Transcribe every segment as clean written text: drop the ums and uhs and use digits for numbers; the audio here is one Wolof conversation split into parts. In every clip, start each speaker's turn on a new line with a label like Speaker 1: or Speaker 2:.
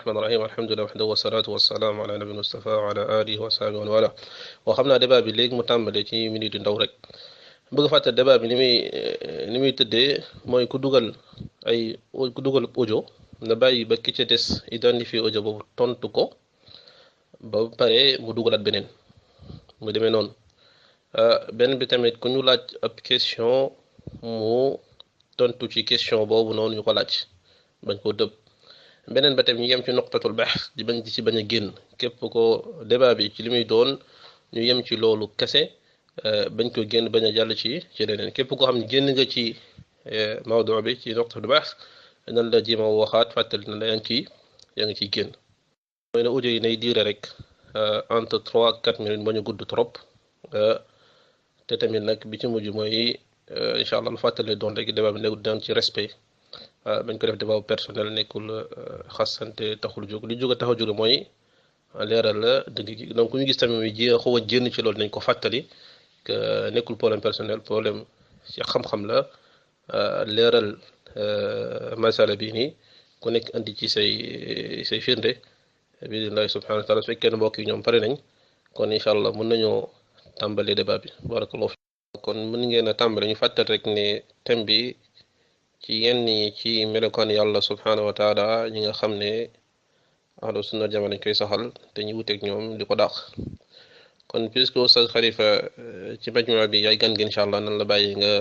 Speaker 1: الرحمن الرحيم الحمد لله وحده والصلاة والسلام على نبي المصطفى وعلى آله وصحبه ومن والاه وخمنا débat bi léegi mu tàmbale ci minute ndaw rek bëgg fàtte débat bi ni muy tëddee mooy ku dugal audio na bàyyi ba ki ca des identifier audio boobu tontu ko ba pare mu dugalaat beneen mu demee noonu benn bi tamit ku ñu laaj ab question mu tontu ci question boobu noonu ñu ko laaj bañ koo dëb beneen ba tamit ñu yem ci noqtatul bahth di bañ ci bañ a génn képp ko débat bi ci li muy doon ñu yem ci loolu kese bañ ko génn bañ a jàll ci leneen képp koo xam ne génn nga ci mawdu bi ci noqtatul bahth nan la jéema waxaat fàttali na la yaa ngi ciy génn mooy ne audio yi nay diire rek entre 3-4 minutes bañu gudd trop te tamit nag bi ci mujj mooy incha allah lu fàttali doon rek débat bi nekk doon ci respect bañ ko def débat personnel nekkul xasante taxul jóg li jóg tax a jóge mooy leeral la dëgg gi donc ku ñu gis tamit muy xaw a jénn ci loolu nañ ko fàttali que nekkul problème personnel problème ci xam-xam la leeral masala bii nii ku nekk andi ci say firnde billahi subhanahu wa taala su fekkee ne mbokk yi ñoom pare nañ kon incha allah mën nañoo tàmbali débat bi barakallahu fi kon mën ngeen a tàmbali ñu fàttali rek ne thème bi ci yenn ci melokaan yàlla subhanahu wa taala ñi nga xam ne ahlu sunna jamono dañ koy saxal te ñu wuteeg ñoom di ko dàq kon puisque Oustaz Khalifa ci majmua bi yaay gan gi incha allah nan la bàyyi nga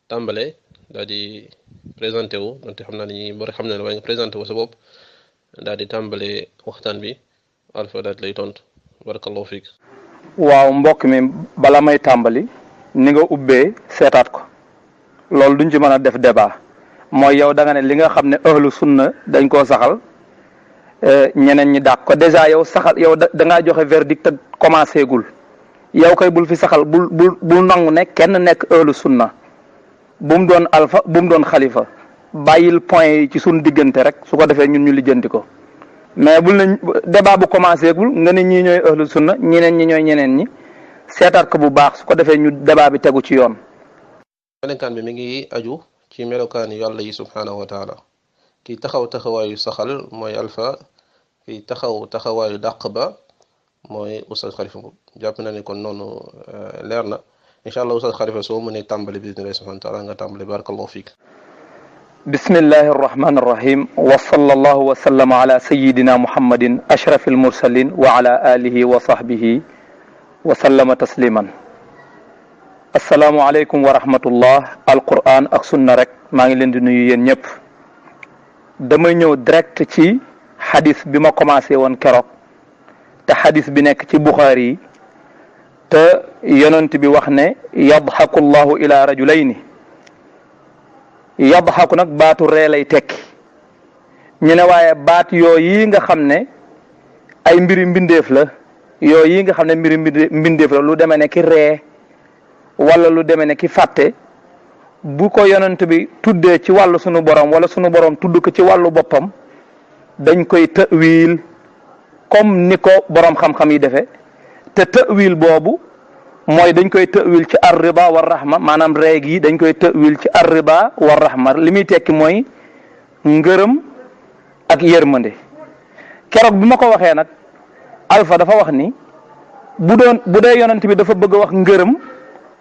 Speaker 1: tàmbale daal di présenté wu donte xam naa ne ñi bari xam ne la waaye nga présenté wu sa bopp daal di tàmbale waxtaan bi Alpha daal lay tontu barakallahu fiik.
Speaker 2: waaw mbokk mi bala may tàmbali ni nga ubbee seetaat ko loolu duñ ci mën a def débat mooy yow da nga ne li nga xam ne ahlu sunna dañ koo saxal ñeneen ñi dàq ko dèjà yow saxal yow da ngaa joxe verdict te commencé gul yow kay bul fi saxal bul nangu ne kenn nekk ahlu sunna bu mu doon alpha bu mu doon xalifa bàyyil point yi ci suñ diggante rek su ko defee ñun ñu lijjanti ko mais bul ne débat bu commencé gul nga ne ñii ñooy ahlu sunna ñeneen ñi ñooy ñeneen ñi seetaat ko bu baax su ko defee ñu débat bi tegu ci yoon.
Speaker 1: melokaan bi mi ngi aju ci melokaan yàlla yi subhanahu wa taala kii taxawaayu saxal mooy alpha kii taxawaayu dàq ba mooy Oustaz Khalifa jàpp na ne kon noonu leer na incha allah Oustaz Khalifa soo mënee tàmbali bi idhnillahi subhanahu wa taala nga tàmbali barakallahu fiik.
Speaker 2: bismillahi arrahmani arrahim wa sallallahu wa sallama ala sayyidina muhammadin ashrafil mursalin wa ala alihi wa sahbihi wa sallama tasliman. asalaamualeykum wa rahmatullah alquran ak sunna rek maa ngi leen di nuyu yéen ñëpp damay ñëw direct ci xadis bi ma commencé woon keroog te xadis bi nekk ci Buxaari yi te yonent bi wax ne yadxaku llahu ila rajulayni yadxaku nag baatu ree lay tekki ñu ne waaye baat yooyu nga xam ne ay mbiri mbindeef la yooyu nga xam ne mbiri mbindeef la lu demee ne ki ree wala lu demee ne ki fàtte bu ko yonent bi tuddee ci wàllu sunu borom wala sunu borom tudd ko ci wàllu boppam dañ koy ta'wil comme ni ko borom xam-xam yi defee te ta'wil boobu mooy dañ koy ta'wil ci ar-rida war rahma maanaam reeg yi dañ koy ta'wil ci ar-rida war rahma li muy tekki mooy ngërëm ak yërmande keroog bi ma ko waxee nag Alpha dafa wax ni bu dee yonent bi dafa bëgg a wax ngërëm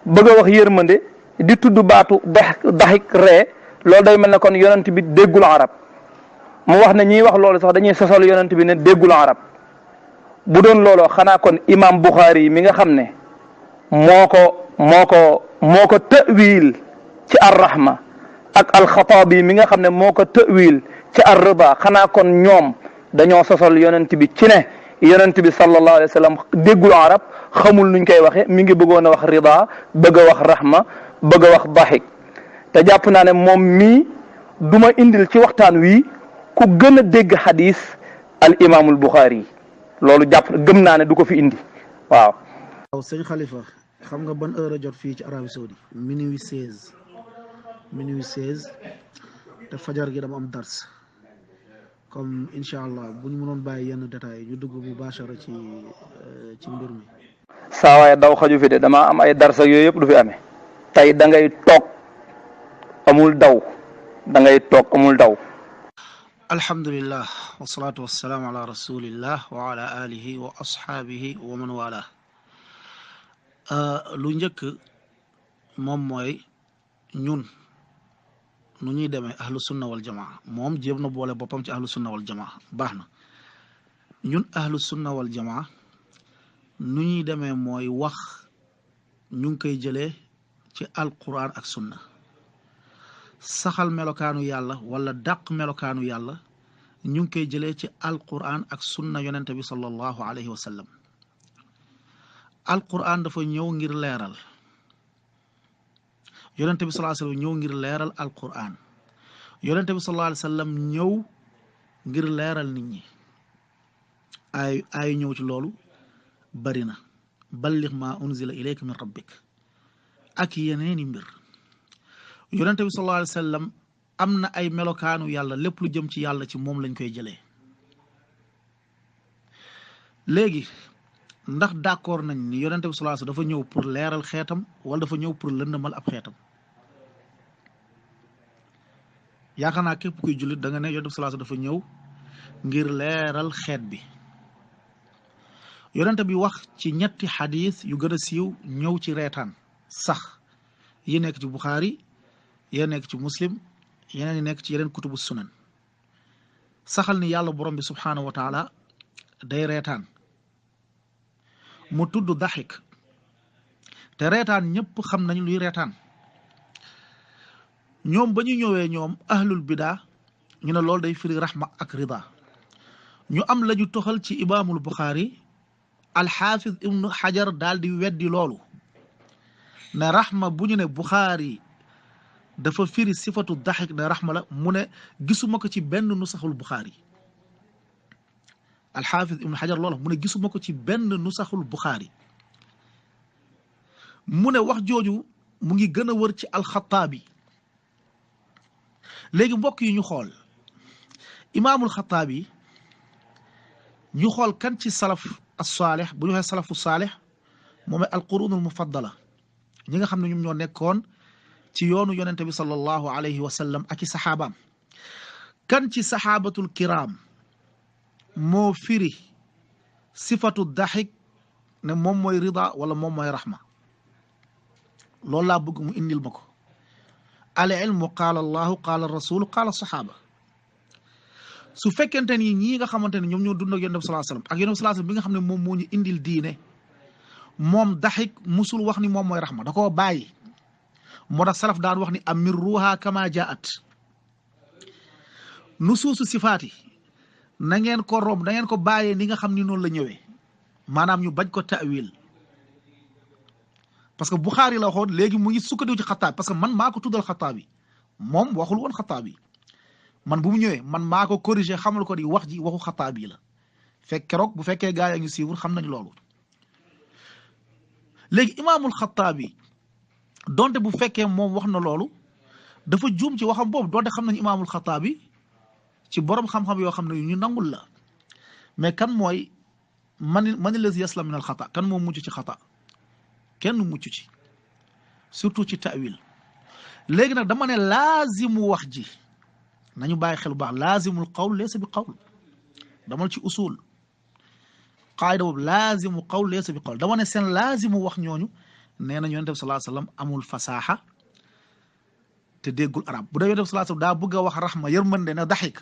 Speaker 2: bëgg a wax yërmande di tudd baatu daxik ree loolu day mel ne kon yonent bi déggul arab mu wax ne ñiy wax loolu sax dañuy sosal yonent bi ne déggul arab bu doon looloo xanaa kon imam Bukhari mi nga xam ne moo ko ta'wil ci ar-rahma ak al-Xataabi mi nga xam ne moo ko ta'wil ci ar-rida xanaa kon ñoom dañoo sosal yonent bi ci ne yonent bi sallallahu alayhi wa sallam déggul arab xamul nuñ koy waxe mi ngi bëggoon a wax rida bëgg a wax rahma bëgg a wax daxik te jàpp naa ne moom mii duma indil ci waxtaan wi ku gën a dégg xadis al imaamul Buxaari loolu jàpp gëm naa ne du ko fi indi waaw.
Speaker 3: waaw sëñ Khalifa xam nga ban heure a jot fii ci Arabie Saoudi minuit 16 te fajar gi dama am dars comme incha allah bu ñu mënoon bàyyi yenn détails ñu dugg bu bachara ci mbir mi.
Speaker 2: saa waaye daw xaju fi de damaa am ay darsa yooyu yëpp du fi amee tey da ngay toog amul daw da ngay toog amul daw.
Speaker 3: alhamdulillah wasalaatu wasalaamu ala rasulillah wa ala alihi wa ashaabihi wa man wala lu njëkk moom mooy ñun nu ñuy demee ahlu sunna wal jamaa moom jéem na boole boppam ci ahlu sunna wal jamaa baax na ñun ahlu sunna wal jamaa nu ñuy demee mooy wax ñu ngi koy jëlee ci alquran ak sunna saxal melokaanu yàlla wala dàq melokaanu yàlla ñu ngi koy jëlee ci alquran ak sunna yonente bi sallallahu alayhi wa sallam alquran dafa ñëw ngir leeral yonente bi sallallahu alayhi wa sallam ñëw ngir leeral alquran yonente bi sallallahu alayhi wa sallam ñëw ngir leeral nit ñi ay ñëw ci loolu bari na balligh ma unzila ilayka min rabbik ak yeneeni mbir yonente bi sallallahu alayhi wa sallam am na ay melokaanu yàlla lépp lu jëm ci yàlla ci moom lañ koy jëlee léegi ndax d'accord nañ ni yonente bi sallallahu alayhi wa sallam dafa ñëw pour leeral xeetam wala dafa ñëw pour lëndëmal ab xeetam yaakaar naa képp kuy jullit da nga ne yonente bi sallallahu alayhi wa sallam dafa ñëw ngir leeral xeet bi yonente bi wax ci ñetti xadis yu gën a siiw ñëw ci reetaan sax yi nekk ci Buxaari yi nekk ci Muslim yeneen yi nekk ci yeneen kutubu sunan saxal ni yàlla borom bi subhaanahu wa taala day reetaan mu tudd daxik te reetaan ñëpp xam nañu luy reetaan ñoom ba ñu ñëwee ñoom ahlul bidaa ñu ne loolu day firi raxma ak rida ñu am la ñu toxal ci imaamul Buxaari alxaafiz ibnu xajar daal di weddi loolu ne raxma bu ñu ne Buxaari dafa firi sifatu daxik ne raxma la mu ne gisuma ko ci benn nusaxul Buxaari alxaafiz ibnu xajar loolu mu ne gisuma ko ci benn nusaxul Buxaari mu ne wax jooju mu ngi gën a wër ci alxataabi léegi mbokk yi ñu xool imaamul xataabi ñu xool kan ci salaf as-saalix bu ñu waxee salafu saalix moom alqurunul mufaddala ñi nga xam ne ñoom ñoo nekkoon ci yoonu yonente bi sallallahu alayhi wa sallam ak i saxaabaam kan ci saxaabatul kiram moo firi sifatu daxik ne moom mooy rida wala moom mooy raxma loolu laa bëgg mu indil ma ko al ilmu qaala allahu qaala rasulu qaala saxaaba su fekkente ni ñii nga xamante ne ñoom ñoo dund ak yonent bi sallallahu alayhi wasallam ak yonent bi sallallahu alayhi wasallam bi nga xam ne moom moo ñu indil diine moom daxik musul wax ni moom mooy raxma da koo bàyyi moo tax salaf daan wax ni amirruha kama jaat nusuusu sifaati na ngeen ko romb da ngeen ko bàyyee ni nga xam ni noonu la ñëwee maanaam ñu bañ ko ta'wil parce que Buxaari la waxoon léegi mu ngi sukkandiku ci xataab parce que man maa ko tuddal xataab yi moom waxul woon xataab yi man bu mu ñëwee man maa ko corrigé xamal ko di wax ji waxu xataab yi la fekk keroog bu fekkee gaa yi ñu siiwul xam nañ loolu léegi imaamul xataab yi donte bu fekkee moom wax na loolu dafa juum ci waxam boobu donte xam nañu imaamul xataab yi ci borom xam-xam yoo xam ne ñu nangul la mais kan mooy man lazi yaslam min al xata kan moo mucc ci xata kenn mucc ci surtout ci ta'wil léegi nag dama ne laazimu wax ji nañu bàyyi xel bu baax laazimul qawl laysa bi qawl damal ci usul qaayda boobu laazimu qawl laysa bi qawl dama ne seen laazimu wax ñooñu nee nañu yonent bi sallallahu alayhi wasallam amul fasaaxa te déggul arab bu dee yonent bi sallallahu alayhi wasallam daa bëgg a wax raxma yërmande na daxik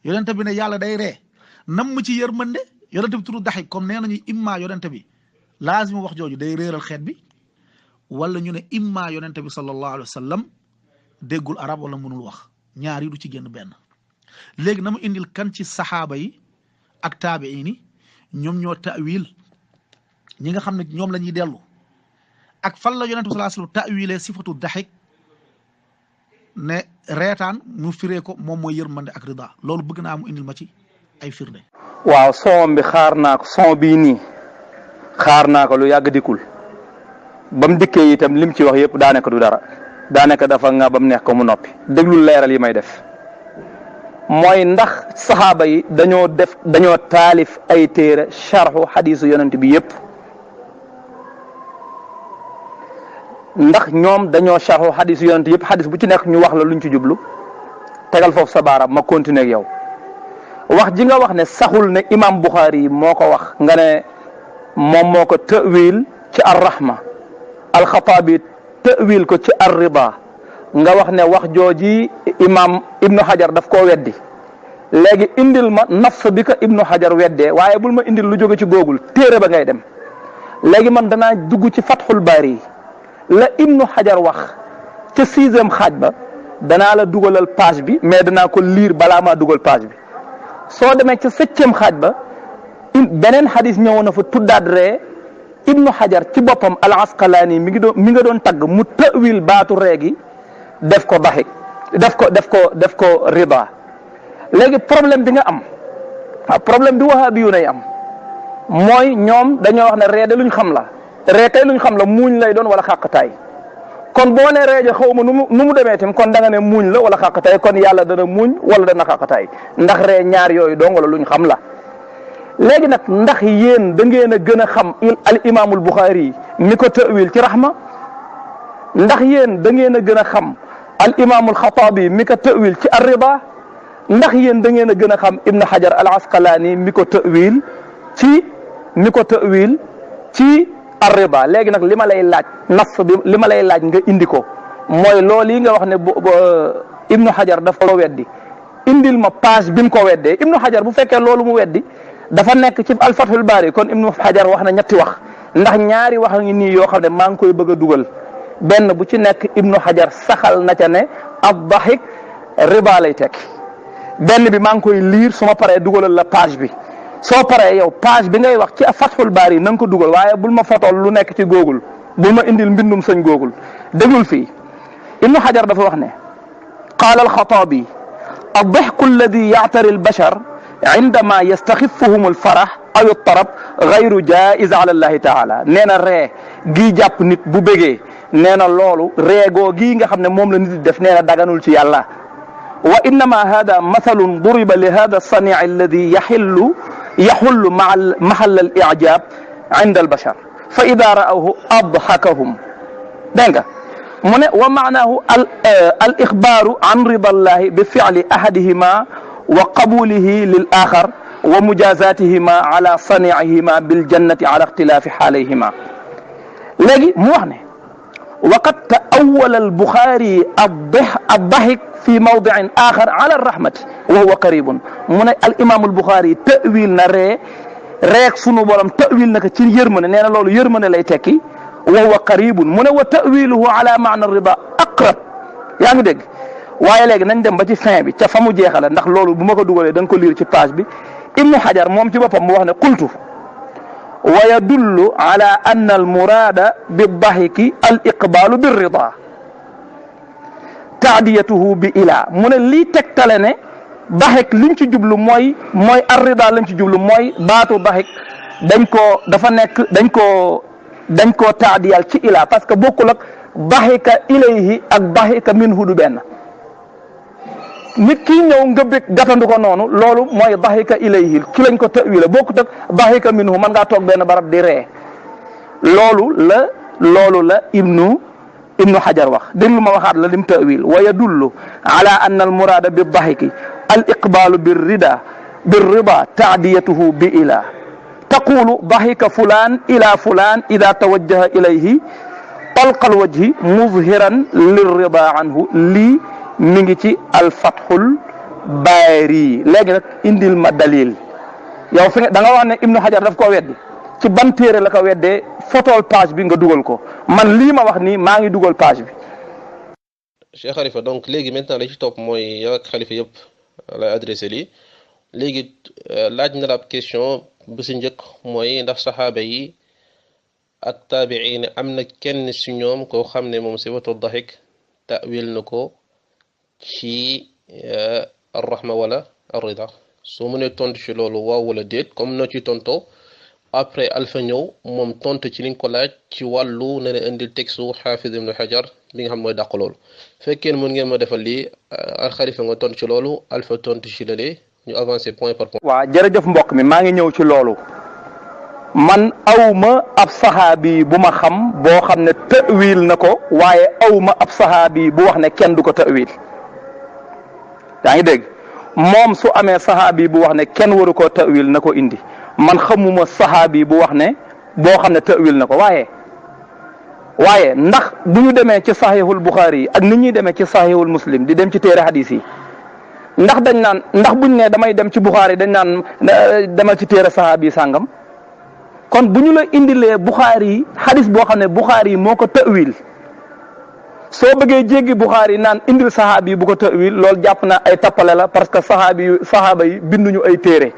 Speaker 3: yonent bi ne yàlla day ree nam mu ci yërmande yonent bi turu daxik comme nee nañu imma yonent bi laazimu wax jooju day réeral xeet bi wala ñu ne imma yonent bi sallallahu alayhi wasallam déggul arab wala mënul wax ñaar yi du ci génn benn léegi na mu indil kan ci saxaaba yi ak taabiin yi ñoom ñoo ta'wil ñi nga xam ne ñoom la ñuy dellu ak fan la yonent bi sallallahu alayhi wasallam ta'wilee sifatu daxik ne reetaan mu firee ko moom mooy yërmande ak rida loolu bëgg naa mu indil ma ci ay firnde.
Speaker 2: waaw son bi xaar naa ko son bii nii xaar naa ko lu yàgg dikkul ba mu dikkee itam lim ci wax yëpp daanaka du dara daanaka dafa nga ba mu neex ko mu noppi déglul leeral yi may def mooy ndax saxaaba yi dañoo taalif ay téere sharxu xadiisu yonent bi yëpp ndax ñoom dañoo sharxu xadiisu yonent yëpp xadiis bu ci nekk ñu wax la luñ ci jublu tegal foofu sa baaraam ma continuer ak yow wax ji nga wax ne saxul ne imam Bukhari moo ko wax nga ne moom moo ko ta'wil ci ar-rahma al-Xataabi ta'wil ko ci ar-rida nga wax ne wax jooji imam Ibnu Hajar daf koo weddi léegi indil ma nafs bi ko Ibnu Hajar weddee waaye bul ma indil lu jóge ci Google téere ba ngay dem léegi man danaa dugg ci Fathul Bari la Ibnu Hajar wax ca 6e xaaj ba danaa la dugalal page bi mais danaa ko lire balaa maa dugal page bi soo demee ca 7e xaaj ba beneen xadis ñëwoon na fa tuddaat ree Ibnu Hajar ci boppam al Asqalaani mi nga doon tagg mu ta'wil baatu ree gi def ko daxik def ko rida léegi problème bi nga am problème bi wahabi yu nay am mooy ñoom dañoo wax ne ree de luñ xam la ree kay luñ xam la muuñ lay doon wala xàqtaay kon boo ne reeje xaw ma nu mu demee tim kon da nga ne muuñ la wala xàqtaay kon yàlla dana muuñ wala dana xàqtaay ndax ree ñaar yooyu dong wala luñ xam la léegi nag ndax yéen da ngeen a gën a xam al imaamul Bukhari mi ko ta'wil ci rahma ndax yéen da ngeen a gën a xam al imaamul Xataabi mi ko ta'wil ci ar-rida ndax yéen da ngeen a gën a xam Ibn Hajar al Asqalaani mi ko ta'wil ci ar-rida léegi nag li ma lay laaj nas bi li ma lay laaj nga indi ko mooy loolu yi nga wax ne Ibn Hajar daf ko weddi indil ma page bi mu ko weddee Ibn Hajar bu fekkee loolu mu weddi dafa nekk ci al Fathul Bari kon Ibn Hajar wax na ñetti wax ndax ñaari wax ngi nii yoo xam ne maa ngi koy bëgg a dugal benn bu ci nekk Ibn Hajar saxal na ca ne ad-dahik riba lay tekki benn bi maa ngi koy liir su ma paree dugalal la page bi soo paree yow page bi ngay wax ci Fathul Bari na nga ko dugal waaye bul ma fotool lu nekk ci Google bul ma indil mbindum sëñ Google déglul fii Ibn Hajar dafa wax ne qaala al-Xataabi ad-dahku alladi ya'tari al-bashar indama yastaxifuhum al-farah aw at-tarab gayru jaiz ala allahi taala nee na ree gii jàpp nit bu bégee nee na loolu reegoo gii nga xam ne moom la nit di def nee na daganul ci yàlla wa innama hada mathalun duriba li hada as-sani' alladi yaxullu mahall al-i'jab inda al-bashar fa ida ra'awhu adhakahum dégg nga mu ne wa maanaahu al ixbaaru an rida allahi bi fi'li ahadihima wa qabulihi lil axar wa mujazatihima ala sani'ihima bil jannati ala ixtilaafi xaalayhima léegi mu wax ne waqad ta'awwala al Buxaari ad-dahik fi mawdi'in axar ala ar-rahmati wa huwa qaribun mu ne al imaam al Buxaari ta'wil na reek sunu borom ta'wil na ko ci yërmande nee na loolu yërmande lay tekki wa huwa qaribun mu ne wa ta'wiluhu ala ma'na ar-rida aqrab yaa ngi dégg waaye léegi nañ dem ba ci fin bi ca fa mu jeexale ndax loolu bu ma ko dugalee da nga ko lire ci page bi Ibnu Hajar moom ci boppam mu wax ne qultu wa yadullu ala anna al murada bi dahiki al iqbalu bir rida taadiyatuhu bi ila mu ne lii tegtale ne dahik liñ ci jublu mooy ar rida lañ ci jublu mooy baatu dahik dañ koo taadiyal ci ila parce que bokkul ak dahika ilayhi ak dahika minhu du benn nit ki ñëw nga bëgg gàttandu ko noonu loolu mooy dahika ilayhi ci lañ ko ta'wila bokkut ak dahika minhu mën ngaa toog benn barab di ree loolu la ibnu Hajar wax déglu ma waxaat la lim ta'wil wa yadullu ala anna al murada bi dahiki al iqbalu bir rida ta'diyatuhu bi ila taqulu dahika fulan ila fulan ida tawajjaha ilayhi talqa al wajhi muzhiran lir rida anhu lii mi ngi ci al-Fathul Bari léegi nag indil ma dalil yow fi da nga wax ne Ibnu Hajar daf koo weddi ci ban téere la ko weddee photool page bi nga dugal ko man lii ma wax nii maa ngi dugal page bi.
Speaker 1: Cheikh Khalifa donc léegi maintenant la ci topp mooy yow ak Khalifa yëpp lay adressé lii léegi laaj na la ab question bu si njëkk mooy ndax saxaaba yi ak taabiin am na kenn si ñoom koo xam ne moom sifatu dahik ta'wil na ko ci ar-rahma wala ar-rida soo mënee tontu ci loolu waaw wala déet comme noo ci tontoo après Alpha ñëw moom tontu ci li nga ko laaj ci wàllu ne indil texte Xaafiz Ibn Hajar bi nga xam mooy dàq loolu fekkee mën ngeen ma defal lii Khalifa nga tontu ci loolu Alpha tontu ci lële ñu avancer point par point.
Speaker 2: waaw jërëjëf mbokk mi maa ngi ñëw ci loolu man awma ab saxaabi bu ma xam boo xam ne ta'wil na ko waaye awma ab saxaabi bu wax ne kenn du ko ta'wil yaa ngi dégg moom su amee saxaabi bu wax ne kenn waru koo tawil na ko indi man xamuma saxaabi bu wax ne boo xam ne tawil na ko waaye ndax bu ñu demee ci saxiixul Buxaari yi ak nit ñuy demee ci saxiixul Muslim di dem ci téere hadis yi ndax dañ naan ndax buñ ne damay dem ci Buxaari dañ naan demal ci téere saxaabi sàngam kon bu ñu la indilee Buxaari yi hadis boo xam ne Buxaari yi moo ko tawil soo bëggee jéggi Buxaari naan indil saxaabi bu ko tawil loolu jàpp na ay tappale la parce que saxaaba yi binduñu ay téere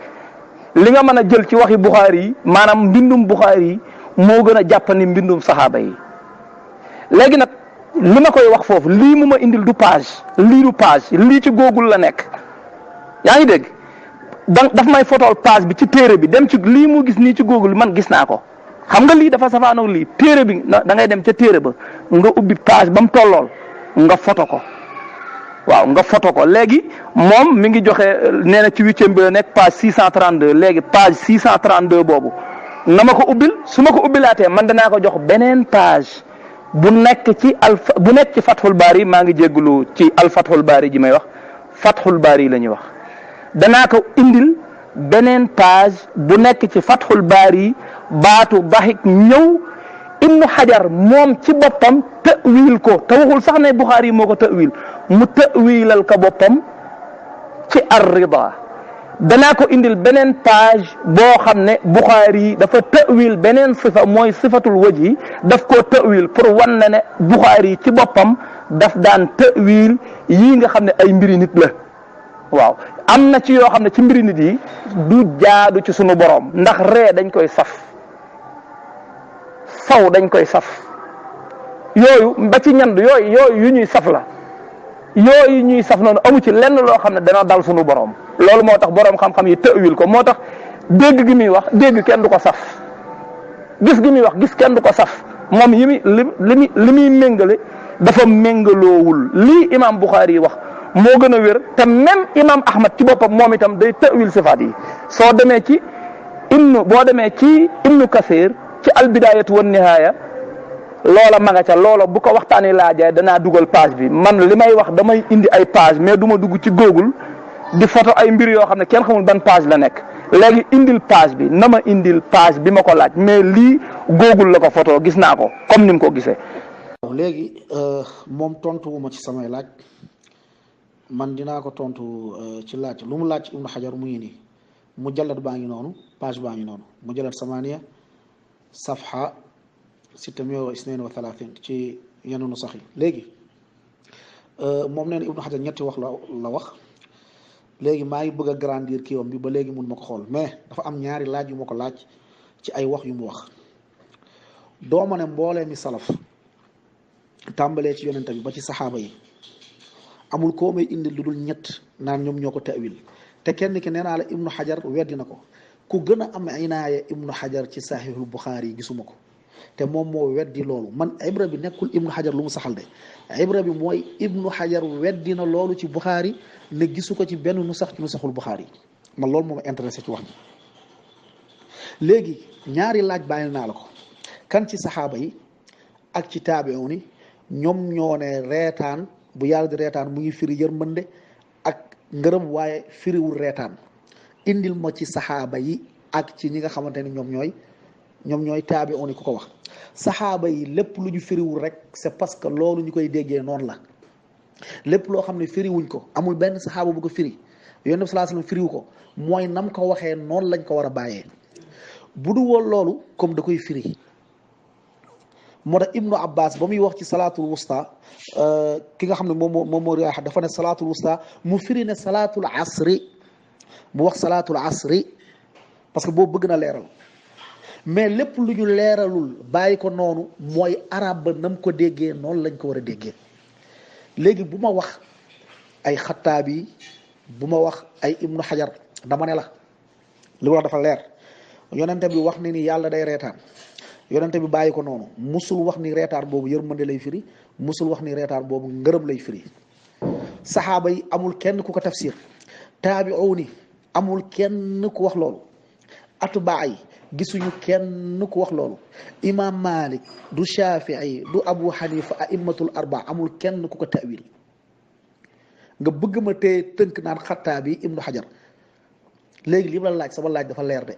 Speaker 2: li nga mën a jël ci waxi Buxaari yi maanaam mbindum Buxaari yi moo gën a jàppandi mbindum saxaaba yi léegi nag li ma koy wax foofu lii mu ma indil du page lii ci Google la nekk yaa ngi dégg daf may fotool page bi ci téere bi dem ci lii mu gis nii ci Google man gis naa ko xam nga lii dafa safaanoog lii téere bi da ngay dem ca téere ba nga ubbi page ba mu tollool nga foto ko waaw nga foto ko léegi moom mi ngi joxe nee na ci 8e bi nekk page 632 léegi page 632 boobu na ma ko ubbil su ma ko ubbilaatee man danaa ko jox beneen page bu nekk ci Fathul Bari maa ngi jéggulu ci Fathul Bari ji may wax Fathul Bari la ñuy wax danaa ko indil beneen page bu nekk ci Fathul Bari baatu daxik ñëw Ibnu Hajar moom ci boppam tawil ko te waxul sax ne Buxaari yi moo ko tawil mu tawilal ko boppam ci Ar-Rida danaa ko indil beneen page boo xam ne Buxaari yi dafa tawil beneen sifa mooy sifatul wajhi daf koo tawil pour wan na ne Buxaari yi ci boppam daf daan tawil yii nga xam ne ay mbiri nit la waaw am na ci yoo xam ne ci mbiri nit yi du jaadu ci sunu borom ndax ree dañ koy saf saw dañ koy saf yooyu ba ci ñand yooyu yu ñuy saf la yooyu ñuy saf noonu amu ci lenn loo xam ne dana dal sunu borom loolu moo tax borom xam-xam yi tawil ko moo tax dégg gi muy wax dégg kenn du ko saf gis gi muy wax gis kenn du ko saf moom li muy méngale dafa méngaloowul lii imam Buxaari yi wax moo gën a wér te même imam Ahmad ci boppam moom itam day tawil sifaat yi soo demee ci Ibnu Kasir ci albidaayatu wan nihaaya loola ma nga ca loola bu ko waxtaanee laajee danaa dugal page bi man li may wax damay indi ay page mais du ma dugg ci Google di photo ay mbir yoo xam ne kenn xamul ban page la nekk léegi indil page bi na ma indil page bi ma ko laaj mais lii Google la ko photo gis naa ko comme ni mu ko gisee.
Speaker 3: léegi moom tontu wu ma ci samay laaj man dinaa ko tontu ci laaj lu mu laaj Ibnu Hajar mu ngi nii mujallad baa ngi noonu page baa ngi noonu mujallad 8 safha 632 ci yenn nu sax yi léegi moom nee na Ibnu Hajar ñetti wax la wax léegi maa ngi bëgg a grandir kii wam bi ba léegi mun ma ko xool mais dafa am ñaari laaj yu ma ko laaj ci ay wax yu mu wax dooma ne mboolee mi salaf tàmbalee ci yonente bi ba ci saxaaba yi amul koo may indi lu dul ñett naan ñoom ñoo ko tawil te kenn ki nee naa la Ibnu Hajar weddi na ko ku gën a am inaaya Ibnu Hajar ci saxiixul Buxaari yi gisuma ko te moom moo weddi loolu man ibra bi nekkul Ibnu Hajar lu mu saxal de ibra bi mooy Ibnu Hajar weddi na loolu ci Buxaari ne gisu ko ci benn nu sax ci nu saxul Buxaari man loolu moo ma intéressé ci wax ji léegi ñaari laaj bàyyi naa la ko kan ci saxaaba yi ak ci taabi'un yi ñoom ñoo ne reetaan bu yàlla di reetaan mu ngi firi yërmande ak ngërëm waaye firiwul reetaan indil ma ci saxaaba yi ak ci ñi nga xamante ni ñoom ñooy taabi'un yi ku ko wax saxaaba yi lépp lu ñu firiwul rek c'est parce que loolu ñu koy déggee noonu la lépp loo xam ne firiwuñ ko amul benn saxaaba bu ko firi Yonent bi sallallahu alayhi wasallam firiwu ko mooy nam ko waxee noonu lañ ko war a bàyyee bu du woon loolu comme da koy firi moo tax Ibnu Abbas ba muy wax ci salaatul wusta ki nga xam ne moom moo riwaaxa dafa ne salaatul wusta mu firi ne salaatul asri mu wax salaatul asri parce que boobu bëgg na leeral mais lépp lu ñu leeralul bàyyi ko noonu mooy arab ba nam ko déggee noonu lañ ko war a déggee léegi bu ma wax ay Xattaabi bu ma wax ay Ibnu Hajar dama ne la li wax dafa leer yonente bi wax ne ni yàlla day reetaan yonente bi bàyyi ko noonu musul wax ni reetaan boobu yërmande lay firi musul wax ni reetaan boobu ngërëm lay firi saxaaba yi amul kenn ku ko tafsir taabi'uni amul kenn ku wax loolu atbaa yi gisuñu kenn ku wax loolu imam Malik du Shafi'i du Abu Hanifa a'immatul arba amul kenn ku ko tawil
Speaker 4: nga bëgg ma tee tënk naan Xattaabi ibnu Xajar. léegi li ma la laaj sama laaj dafa leer de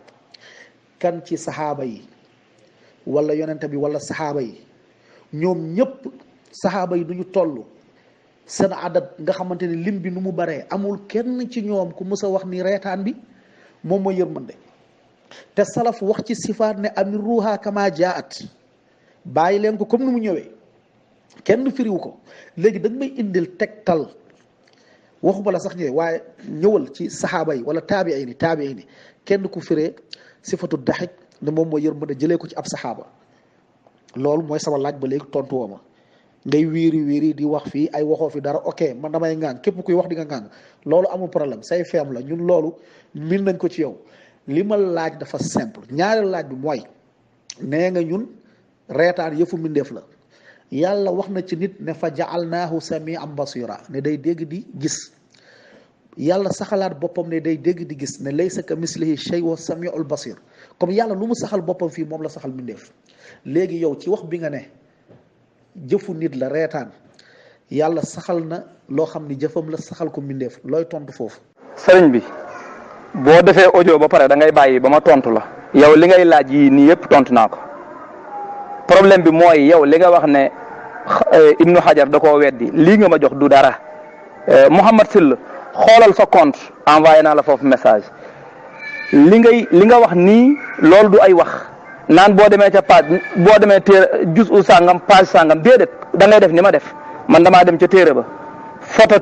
Speaker 4: kan ci saxaaba yi wala yonente bi wala saxaaba yi ñoom ñëpp saxaaba yi du ñu toll seen adat nga xamante ni lim bi nu mu baree amul kenn ci ñoom ku mës a wax ni reetaan bi moom mooy yërmande te salaf wax ci sifaat ne amiruha kama jaat bàyyi leen ko comme ni mu ñëwee kenn firiwu ko léegi da nga may indil tegtal waxuma la sax ñëwee waaye ñëwal ci saxaaba yi wala taabii ni kenn ku firee sifatu daxik ne moom mooy yërmande jëlee ko ci ab saxaaba loolu mooy sama laaj ba léegi tontu woo ma ngay wiiri di wax fii ay waxoo fi dara ok man damay ŋàng képp kuy wax di nga ŋàng loolu amul problème say feem la ñun loolu min nañ ko ci yow li ma laaj dafa simple ñaareel laaj bi mooy nee nga ñun reetaan yëfu mbindeef la yàlla wax na ci nit ne fa jaalnaahu samian basira ne day dégg di gis yàlla saxalaat boppam ne day dégg di gis ne laysa ka mislihi shay wa samiul basir comme yàlla lu mu saxal boppam fii moom la saxal mbindeef léegi yow ci wax bi nga ne jëfu nit la reetaan yàlla saxal na loo xam ni jëfam la saxal ko mbindeef looy tontu foofu.
Speaker 2: sëriñ bi boo defee audio ba pare da ngay bàyyi ba ma tontu la yow li ngay laaj yii nii yëpp tontu naa ko problème bi mooy yow li nga wax ne Ibnu Hajar da koo weddi lii nga ma jox du dara Mouhamed Sill xoolal sa compte envoyé naa la foofu message li nga wax nii loolu du ay wax naan boo demee ca page boo demee téere jus u sàngam page sàngam déedéet da ngay def ni ma def man damaa dem ca téere ba photo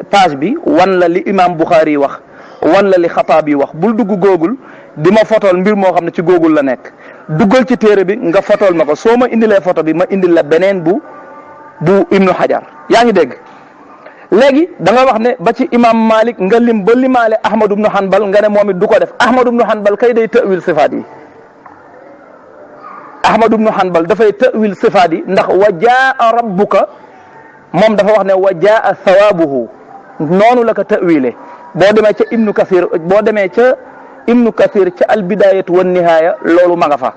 Speaker 2: page bi wan la li imam Bukhari wax wan la li Xataabi wax bul dugg Google di ma fotol mbir moo xam ne ci Google la nekk duggal ci téere bi nga fotol ma ko soo ma indilee photo bi ma indil la beneen bu Ibnu Hajar yaa ngi dégg léegi da nga wax ne ba ci imam Malik nga lim ba limaale Ahmad ibnu Hanbal nga ne moom it du ko def Ahmad ibnu Hanbal kay day tawil sifaat yi Ahmad ibnu Hanbal dafay tawil sifaat yi ndax wa jaa rabbuka moom dafa wax ne wa jaa thawaabuhu noonu la ko tawile boo demee ca Ibnu Kathir ca albidayatu wan nihaaya loolu ma nga fa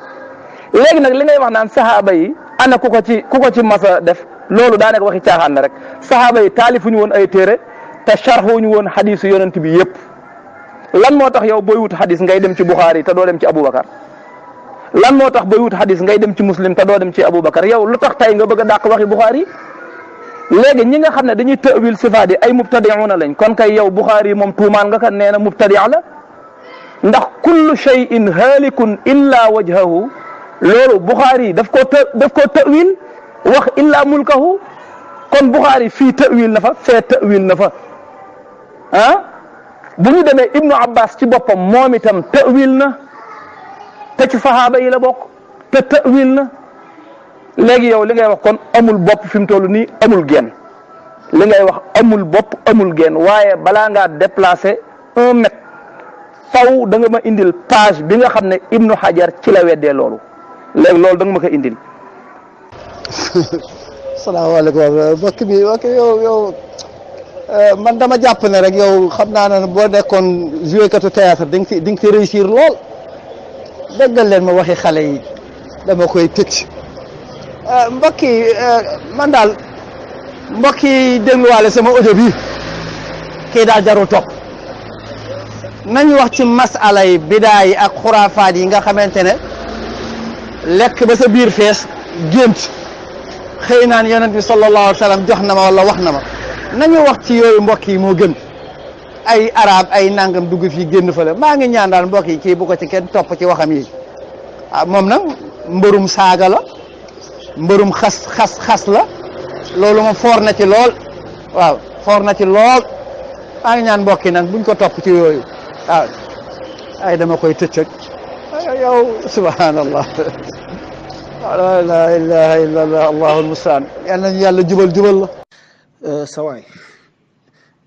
Speaker 2: léegi nag li ngay wax naan saxaaba yi ana ku ko ci masa def loolu daa nekk waxi caaxaan la rek saxaaba yi taalifuñu woon ay téere te sharxuñu woon xadisu yonent bi yëpp lan moo tax yow booy wut xadis ngay dem ci Buxaari te doo dem ci Aboubacar lan moo tax booy wut xadis ngay dem ci Muslim te doo dem ci Aboubacar yow lu tax tey nga bëgg a dàq waxi Buxaari léegi ñi nga xam ne dañuy tawil sifaat yi ay mubtadiuna lañ kon kay yow Buxaari moom tuumaan nga kan nee na mubtadia la ndax kullu shay'in haalikun illa wajhahu loolu Buxaari daf koo tawil wax illa mulkahu kon Buxaari fii tawil na fa fee tawil na fa bu ñu demee Ibnu Abbas ci boppam moom itam tawil na te ci sahaaba yi la bokk te tawil na léegi yow li ngay wax kon amul bopp fi mu toll nii amul genn li ngay wax amul bopp amul genn waaye balaa ngaa déplacer 1 mètre faw da nga ma indil page bi nga xam ne Ibnu Hajar ci la weddee loolu léegi loolu da nga ma ko indil.
Speaker 5: salaamaaleykum mbokk bi ok yow man dama jàpp ne rek yow xam naa ne boo nekkoon joué katu théâtre di nga ci réussir lool déggal leen ma waxi xale yi dama koy tëj mbokk yi man daal mbokk yi dégluwaale sama audio bi kii daal jarul topp nañu wax ci masala yi bidaa yi ak xuraafaat yi nga xamante ne lekk ba sa biir fees gént xëy naan yonent bi sallallahu alayhi wa sallam jox na ma wala wax na ma nañu wax ci yooyu mbokk yi moo gën ay arab ay nangam dugg fii génn fële maa ngi ñaan daal mbokk yi kii bu ko ci kenn topp ci waxam yi moom nag mbërum saaga la mbërum xas la loolu moom foor na ci lool waaw foor na ci lool maa ngi ñaan mbokk yi nag buñ ko topp ci yooyu waaw ay dama koy tëccëg yow subhanallah la ilaha illa allah allahul mustaan yàlla nañu yàlla jubal la
Speaker 4: sawaay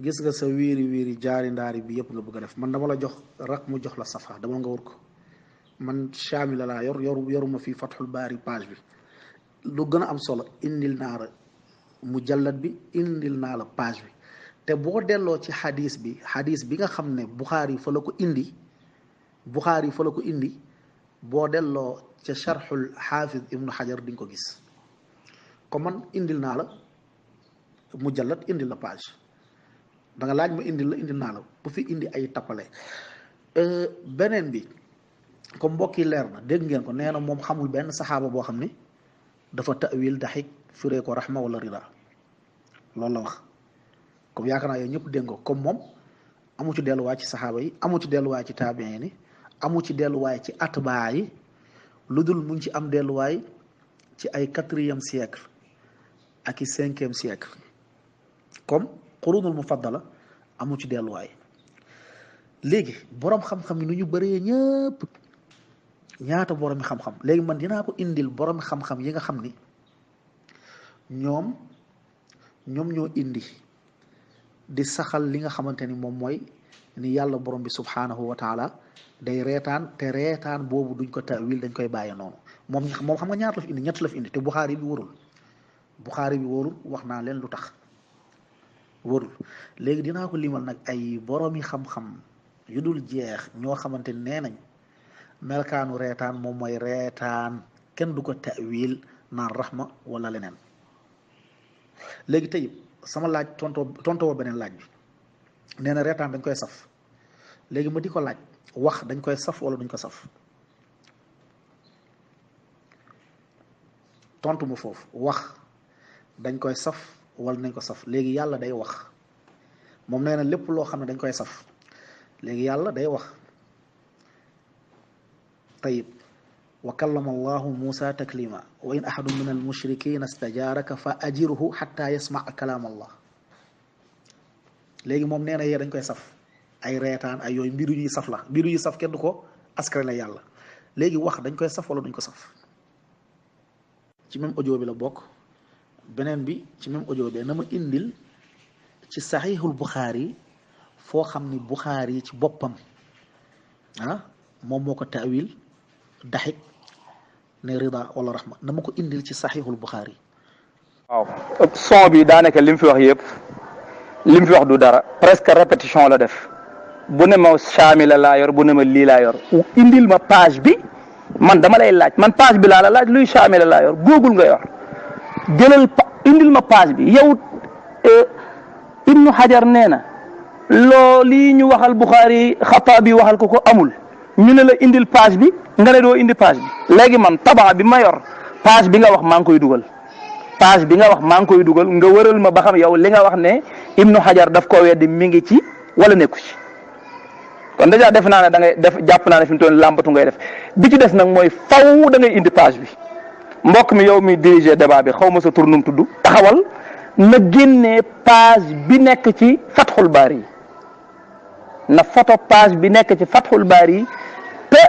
Speaker 4: gis nga sa wiiri jaari ndaari bi yëpp nga bëgg a def man dama la jox rak mu jox la safa dama nga wër ko man Chaami la laa yoruma fii Fathul Baari page bi lu gën a am solo indil naa la mujallad bi indil naa la page bi te boo delloo ci xadis bi nga xam ne Buxaari fa la ko indi boo delloo ca charxul xaafis Ibnu Hajar di nga ko gis comme man indil naa la mujallad indil la page da nga laaj ma indi la indi naa la bu fi indi ay tappale beneen bi comme mbokk yi leer na dégg ngeen ko nee na moom xamul benn saxaaba boo xam ni dafa ta'wil daxik firee ko rahma wala rida loolu la wax comme yaakaar naa yow ñëpp dégg nga comme moom amu ci delluwaay ci saxaaba yi amu ci delluwaay ci taabiin yi amu ci delluwaay ci atbaa yi lu dul mu ngi ci am delluwaay ci ay 4e siècle ak i 5e siècle comme qurunul mufaddala amu ci delluwaay léegi borom xam-xam yi nu ñu bëree ñëpp ñaata boromi xam-xam léegi man dinaa ko indil boromi xam-xam yi nga xam ni ñoom ñoo indi di saxal li nga xamante ni moom mooy ni yàlla borom bi subhanahu wa taala day reetaan te reetaan boobu duñ ko tawil dañ koy bàyyi noonu moom xam nga ñaata la fi indi ñett la fi indi te Buxaari bi warul wax naa leen lu tax warul léegi dinaa ko limal nag ay boromi xam-xam yu dul jeex ñoo xamante ni nee nañ melkaanu reetaan moom mooy reetaan kenn du ko tawil naan rahma wala leneen léegi tey sama laaj tontoo beneen laaj bi nee na reetaan dañ koy saf léegi ma di ko laaj wax dañ koy saf wala duñ ko saf tontu mu foofu wax dañ koy saf wala nañ ko saf léegi yàlla day wax moom nee na lépp loo xam ne dañ koy saf léegi yàlla day wax tayib wa kallama allahu Musa taklima wa in ahadun min almushrikina stajaaraka fa ajirhu xatta yasmaa kalaam allah léegi moom nee na yee dañ koy saf ay reetaan ay yooyu mbiru ñuy saf la mbiru ñuy saf kenn du ko askare la yàlla léegi wax dañ koy saf wala duñ ko saf ci même audio bi la bokk beneen bi ci même audio bi na ma indil ci saxiixul Buxaari foo xam ni Buxaari ci boppam moom moo ko taawil daxik ne rida wala rahma na ma ko indil ci saxiixul Buxaari.
Speaker 2: waaw son bi daanaka li mu fi wax yëpp li mu fi wax du dara presque répétition la def bu ne ma saamila laa yor bu ne ma lii laa yor indil ma page bi man dama lay laaj man page bi laa la laaj luy saamila laa yor Google nga yor jëlal indil ma page bi yow Ibnu Hajar nee na lii ñu waxal Buxaari Xataabi waxal ko amul ñu ne la indil page bi nga ne doo indi page bi léegi man tabaa bi ma yor page bi nga wax maa ngi koy dugal page bi nga wax maa ngi koy dugal nga wëral ma ba xam yow li nga wax ne Ibnu Hajar daf ko weddi mi ngi ci wala nekku ci kon dèjà def naa ne da ngay def jàpp naa ne fi mu toll làmbatu ngay def bi ci des nag mooy faw da ngay indi page bi mbokk mi yow mi diriger débat bi xaw ma sa tur num tudd taxawal na génnee page bi nekk ci Fathul Baari na photo page bi nekk ci Fathul Baari te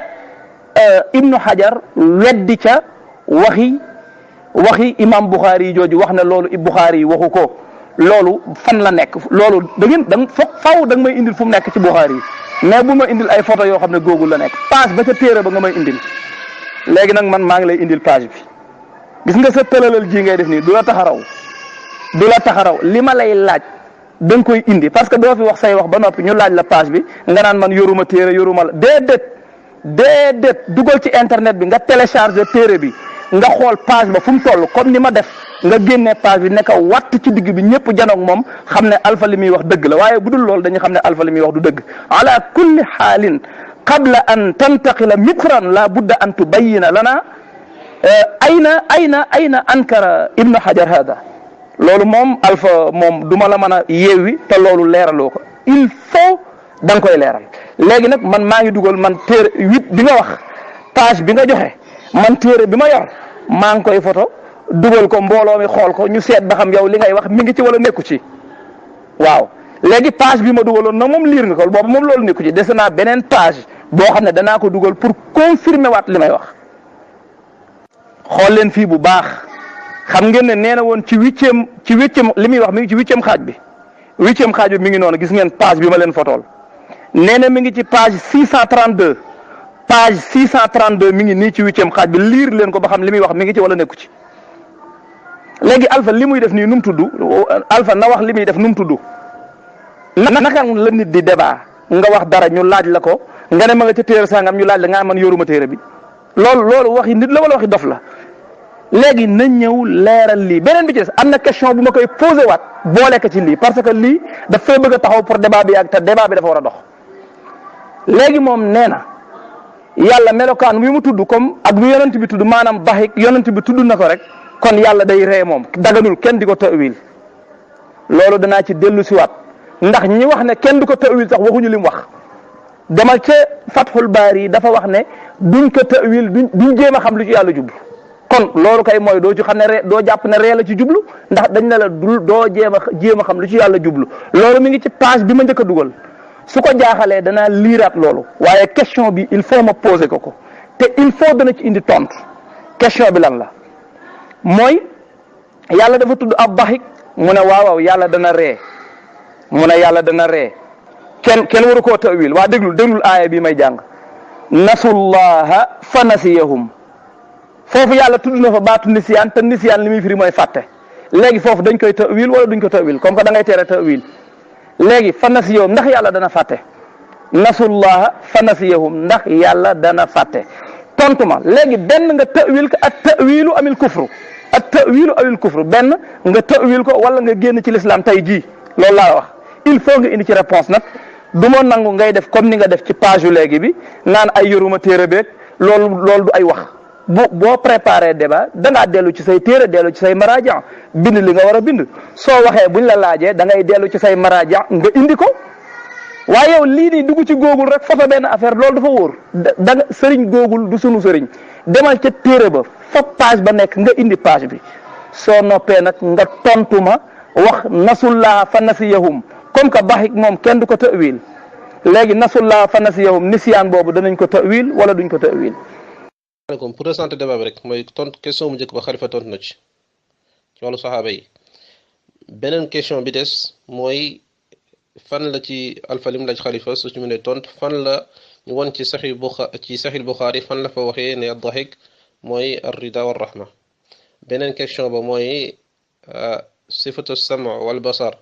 Speaker 2: Ibnu Hajar weddi ca waxi imam Bukhari jooju wax ne loolu Bukhari waxu ko loolu fan la nekk loolu da faw da nga may indil fu mu nekk ci Bukhari mais bu ma indil ay photo yoo xam ne Google la nekk page ba ca téere ba nga may indil léegi nag man maa ngi lay indil page bi gis nga sa tëlalal ji ngay def nii du la taxaraw li ma lay laaj da nga koy indi parce que doo fi wax say wax ba noppi ñu laaj la page bi nga naan man yoruma téere yoruma la déedéet dugal ci internet bi nga télécharger téere bi nga xool page ba fu mu toll comme ni ma def nga génnee page bi nekk watt ci digg bi ñëpp janoog moom xam ne alpha li muy wax dëgg la waaye bu dul loolu dañu xam ne alpha li muy wax du dëgg ala kulli xaalin qabla an tantaqila mitran la budda an tubayina lana ayna ankara Ibnu Hajar hada loolu moom alpha moom duma la mën a yeewi te loolu leeraloo ko il faut da nga koy leeral léegi nag man maa ngi dugal man téere 8 bi nga wax page bi nga joxe man téere bi ma yor maa ngi koy photo dugal ko mbooloo mi xool ko ñu seet ba xam yow li ngay wax mi ngi ci wala nekku ci waaw léegi page bi ma dugaloon nag moom liir nga ko boobu moom loolu nekku ci dese naa beneen page boo xam ne danaa ko dugal pour confirmer waat li may wax xool leen fii bu baax xam ngeen ne nee na woon ci huitième li muy wax mi ngi ci huitième xaaj bi mi ngi noonu gis ngeen page bi ma leen fotool nee na mi ngi ci page 632 page 632 mi ngi nii ci huitième xaaj bi liir leen ko ba xam li muy wax mi ngi ci wala nekku ci léegi alpha li muy def nii nu mu tudd alpha na wax li muy def nu mu tudd naka la nit di débat nga wax dara ñu laaj la ko nga ne ma nga ca téere sangam ñu laaj la nga man yoruma téere bi loolu waxi nit la wala waxi dof la léegi nañ ñëw leeral lii beneen bi ci des am na question bu ma koy posé waat boole ko ci lii parce que lii daf fay bëgg a taxaw pour débat bi ak te débat bi dafa war a dox léegi moom nee na yàlla melokaan wi mu tudd comme ak bi yonent bi tudd maanaam baxik yonent bi tudd na ko rek kon yàlla day ree moom daganul kenn di ko tawil loolu danaa ci dellu siwaat ndax ñi wax ne kenn du ko tawil sax waxuñu li mu wax demal ca Fathul Baari yi dafa wax ne duñ ko tawil duñ jéem a xam lu ci yàlla jublu kon loolu kay mooy doo ci xam ne ree doo jàpp ne ree la ci jublu ndax dañ ne la doo jéem a xam lu ci yàlla jublu loolu mi ngi ci page bi ma njëkk a dugal su ko jaaxalee danaa liiraat loolu waaye question bi il faut ma poser ko te il faut dana ci indi tontu question bi lan la mooy yàlla dafa tudd ab baxik mu ne waaw yàlla dana ree mu ne yàlla dana ree kenn waru koo tawil waa déglul aaya bi may jàng nasullaha fa nasiyahum foofu yàlla tudd na fa baatu nisiyaan te nisiyaan li muy firi mooy fàtte léegi foofu dañ koy tawil wala duñ ko tawil comme que da ngay tere tawil léegi fa nasiyahum ndax yàlla dana fàtte nasullaha fa nasiyahum ndax yàlla dana fàtte tontu ma léegi benn nga tawil ko ak tawilu amil kufru ak tawilu amil kufru benn nga tawil ko wala nga génn ci l'islam tey jii loolu laa wax il faut nga indi ci réponse nag du ma nangu ngay def comme ni nga def ci page yu léegi bi naan ay yoruma téere beeg loolu du ay wax boo préparé débat dangaa dellu ci say téere dellu ci say marajan bind li nga war a bind soo waxee buñ la laajee da ngay dellu ci say marajan nga indi ko waaye yow lii nii dugg ci Google rek foto benn affaire loolu dafa wóor da nga sëriñ Google du sunu sëriñ demal ca téere ba foog page ba nekk nga indi page bi soo noppee nag nga tontu ma wax nasullaha fa nasiyahum comme que baxik moom kenn du ko tawil léegi nasullaha fa nasiyahum nisiyaan boobu danañ ko tawil wala duñ ko tawil.
Speaker 1: maaleykum pour présenter débat bi rek mooy tontu question bu njëkk ba Xalifa tontu na ci wàllu saxaaba yi beneen question bi des mooy fan la ci alfa lim laaj Xalifa su ci mu ne tontu fan la ñu won ci Sahih Bukhari fan la fa waxee ne ad-dahik mooy ar-rida wa rahma beneen question ba mooy sifatu sam wal basar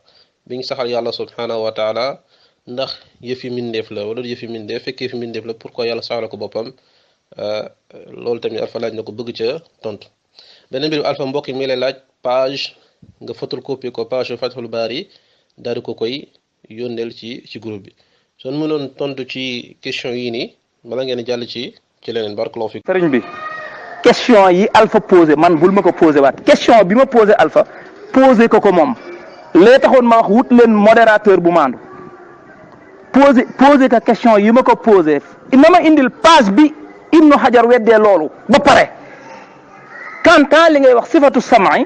Speaker 1: bi ñu saxal yàlla subhanahu wa taala ndax yëfi mindeef la wala yëfi mindeef fekkee yëfi mindeef la pourquoi yàlla saxal ko boppam loolu tamit alfa laaj na ko bëgg ca tontu beneen mbir bi alfa mbokk mi lay laaj page nga photocopie ko page Fathul Bari daal di ko koy yónneel ci groupe bi soo mënoon tontu ci question yii nii bala ngeen jàll ci leneen barakallahu fi
Speaker 2: sëriñ bi question yi alpha posé man bul ma ko posé waat question bi ma posé alpha posé ko moom lee taxoon ma wax wut leen modérateur bu maandu posé ka question yi ma ko posé na ma indil page bi Ibnu Hajar weddee loolu ba pare kantaan li ngay wax sifatu samay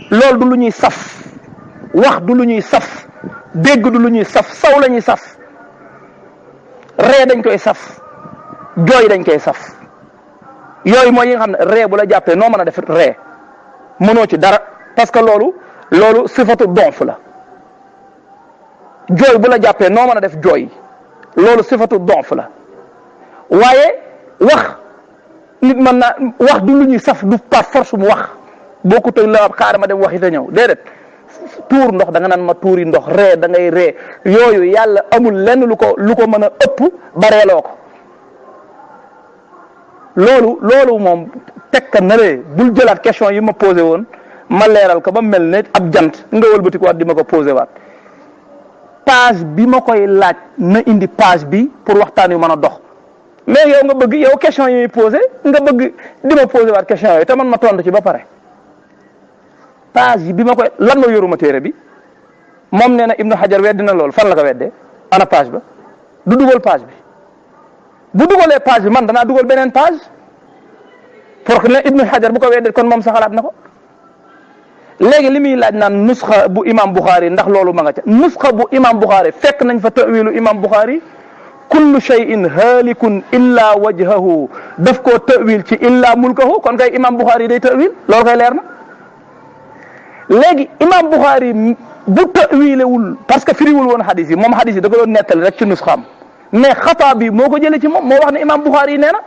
Speaker 2: loolu du lu ñuy saf wax du lu ñuy saf dégg du lu ñuy saf saw la ñuy saf ree dañ koy saf jooy dañ koy saf yooyu mooy yi nga xam ne ree bu la jàppee noo mën a def ree mënoo ci dara parce que loolu sifatu donf la jooy bu la jàppee noo mën a def jooy loolu sifatu donf la waaye wax nit mën naa wax du lu ñuy saf du par force mu wax boo ko tëg la xaaral ma dem waxi te ñëw déedéet tuur ndox da nga naan ma tuuri ndox ree da ngay ree yooyu yàlla amul lenn lu ko mën a ëpp bareeloo ko loolu moom tekka na lee bul jëlaat question yi ma posé woon ma leeral ko ba mel ne ab jant nga wëlbatiku waat di ma ko posé waat page bi ma koy laaj na indi page bi pour waxtaan yu mën a dox mais yow nga bëgg yow question yi muy posé nga bëgg di ma posé waat question yooyu te man ma tontu ci ba pare page yi bi ma koy lan ma yoruma téere bi moom nee na Ibnu Hajar weddi na loolu fan la ko weddee ana page ba du dugal page bi bu dugalee page bi man danaa dugal beneen page pour que ne Ibnu Hajar bu ko weddee kon moom sa xalaat na ko léegi li muy laaj naan nusxa bu imam Bukhari ndax loolu ma nga ca nusxa bu imam Bukhari fekk nañ fa tawilu imam Bukhari kullu shay'in halikun illa wajhahu daf koo tawil ci illa mulkahu kon kay imam Bukhari day tawil loolu kay leer na léegi imam Bukhari bu tawilewul parce que firiwul woon xadis yi moom xadis yi da ko doon nettali rek ci nusxaam mais xataa bi moo ko jëlee ci moom moo wax ne imam Bukhari nee na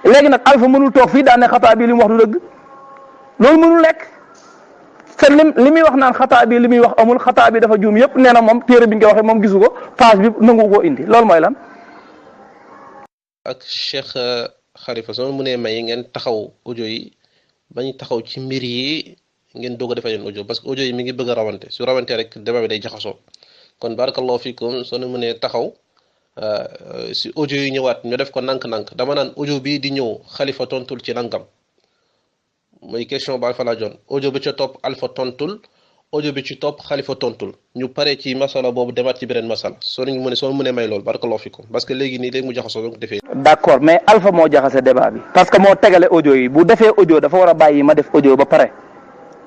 Speaker 2: léegi nag alfa mënul toog fii daan ne xataa bi li mu wax du dëgg loolu mënul nekk te li muy wax naan xataa bi li muy wax amul xataa bi dafa juum yëpp nee na moom téere bi nga waxee moom gisu ko page bi nangu koo indi loolu mooy lan.
Speaker 1: ak Cheikh Khalifa soo mu ne may ngeen taxaw audio yi bañ taxaw ci mbir yi ngeen doog a defee leen audio parce que audio yi mi ngi bëgg a rawante su rawante rek débat bi day jaxasoo kon barakallahu fikum soo ne mënee taxaw si audio yi ñëwaat ñu def ko nank-nank dama naan audio bii di ñëw xalifa tontul ci nangam mooy question ba alfa laajoon audio bi ca topp alfa tontul audio bi ci topp xalifa tontul ñu pare ci masala boobu demaat ci beneen masala soo mënee may loolu barakallahu fikum parce que léegi nii léegi mu jaxasoo donc defee.
Speaker 2: d'accord mais alpha moo jaxase débat bi parce que moo tegale audio yi bu defee audio dafa war a bàyyi ma def audio ba pare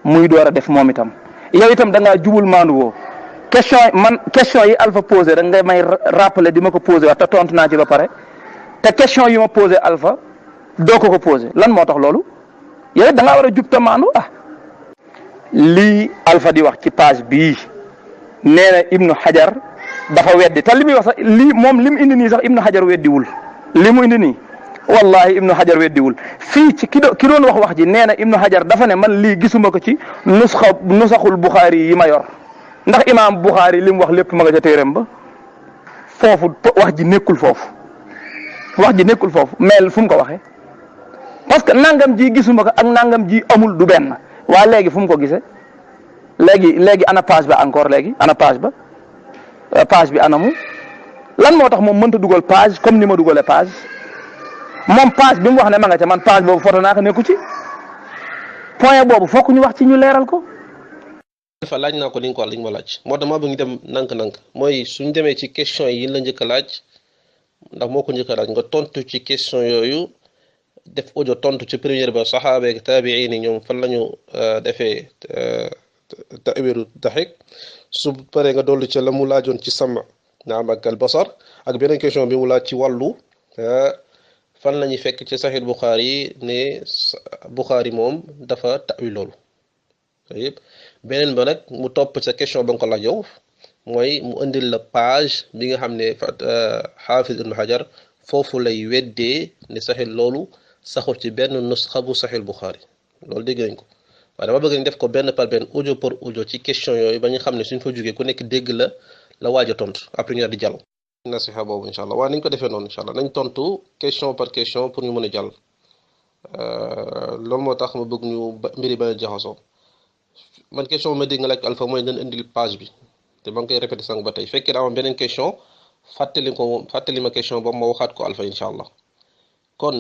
Speaker 2: muy door a def moom itam yow itam da ngaa jubul maandu woo question yi alpha posé da ngay may rappeler di ma ko posé wax te tontu naa ci ba pare te question yi ma posé alpha doo ko posé lan moo tax loolu yow da ngaa war a jub te maandu lii alpha di wax ci page bii nee na Ibnu Hajar dafa weddi te li muy wax sax lii moom li mu indi nii sax Ibnu Hajar weddiwul li mu indi nii wallahi Ibnu Hajar weddiwul fii ci ki doon wax ji nee na Ibnu Hajar dafa ne man lii gisuma ko ci nusaxul Buxaari yi ma yor ndax imaam Buxaari li mu wax lépp ma nga ca téeram ba foofu wax ji nekkul foofu mais fu mu ko waxee parce que nangam ji gisuma ko ak nangam ji amul du benn. waa léegi fu mu ko gisee léegi ana page ba encore léegi ana page ba page bi anamu lan moo tax moom mënta dugal page comme ni ma dugalee page moom page bi mu wax ne ma nga ca man page boobu foto naa ko nekku ci point boobu fokk ñu wax ci ñu leeral ko.
Speaker 1: dafa laaj naa ko li nga ko wax li nga ma laaj moo tax maa bëgg ñu dem nank-nank mooy suñ demee ci question yi la njëkk a laaj ndax moo ko njëkk a laaj nga tontu ci question yooyu. def audio tontu ci première ba saxaaba ak taabiin yi ñoom fan lañu defee tawiru daxik su paree nga dolli ca la mu laajoon ci sama naam ak al basar ak beneen question bi mu laaj ci wàllu fan la ñuy fekk ci saxiil Buxaari yi ne Buxaari moom dafa tawil loolu yëpp beneen ba nag mu topp sa question ba nga ko laaj yow mooy mu indil la page bi nga xam ne xaafis ibnu Hajar foofu lay weddee ne saxiil loolu saxul ci benn nusxa bu saxiil Buxaari loolu dégg nañ ko waaye dama bëgg ñu def ko benn par benn audio par audio ci question yooyu ba ñu xam ne suñ fa jógee ku nekk dégg la waaj a tontu après ñu di jàll. nasiha boobu incha allah waaye nañ ko defee noonu incha allah nañ tontu question par question pour ñu mën a jàll loolu moo tax ma bëgg ñu mbiri ba jaxasoo man question ma dégg nga laaj alpha mooy dañ indil page bi te ba nga koy répété sànq ba tey fekkee daa am beneen question fàttali ma question boobu ma waxaat ko alpha incha allah. kon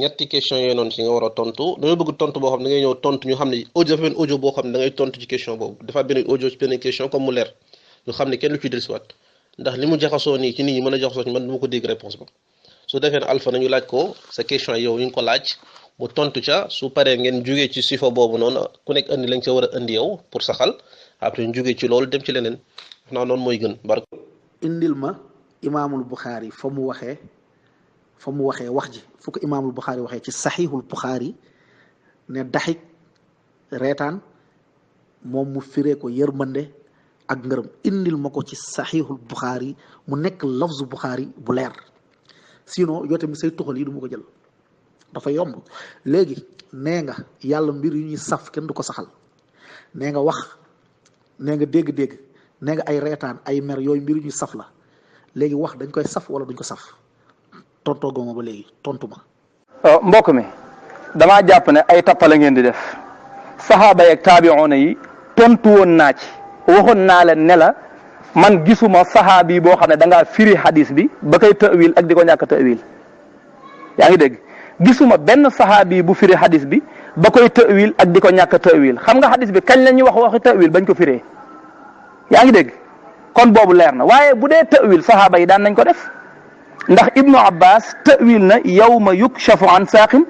Speaker 1: ñetti question yooyu noonu ci nga war a tontu dañoo bëgg tontu boo xam ne da ngay ñëw tontu ñu xam ne audio dafa benn audio boo xam ne da ngay tontu ci question boobu dafa benn audio ci benn question comme mu leer ñu xam ne kenn lu ci dellusiwaat ndax li mu jaxasoo nii ci nit ñi mën a jaxasoo ci man du ma ko dégg réponse ba su defee ne alpha nañu laaj ko sa question yow yi nga ko laaj mu tontu ca su paree ngeen jugee ci sifa boobu noonu ku nekk indi lañ ca war a indi yow pour saxal après ñu jugee ci loolu dem ci leneen wax naa noonu mooy gën barke.
Speaker 4: indil ma imaamul Buxaari fa mu waxee wax ji fu ko imaamul Buxaari waxee ci saxiixul Buxaari ne daxik reetaan moom mu firee ko yërmande ak ngërëm indil ma ko ci saxiixul Buxaari mu nekk lafzu Buxaari bu leer sinon yow tamit say tuxal yi du ma ko jël dafa yomb léegi nee nga yàlla mbir yu ñuy saf kenn du ko saxal nee nga wax nee nga dégg-dégg nee nga ay reetaan ay mer yooyu mbir yu ñuy saf la léegi wax dañ koy saf wala duñ ko saf tontoo goma ba léegi tontu ma.
Speaker 2: mbokk mi damaa jàpp ne ay tappale ngeen di def saxaaba yeeg taabi'oona yi tontu woon naa ci waxoon naa leen ne la man gisuma saxaabi boo xam ne da ngaa firi hadis bi ba koy tawil ak di ko ñàkk tawil yaa ngi dégg gisuma benn saxaabi bu firi hadis bi ba koy tawil ak di ko ñàkk tawil xam nga hadis bi kañ la ñuy wax waxi tawil bañ ko firee yaa ngi dégg kon boobu leer na waaye bu dee tawil saxaaba yi daan nañ ko def. ndax ibnu abbas tawil na yawma yukshafu an saaqin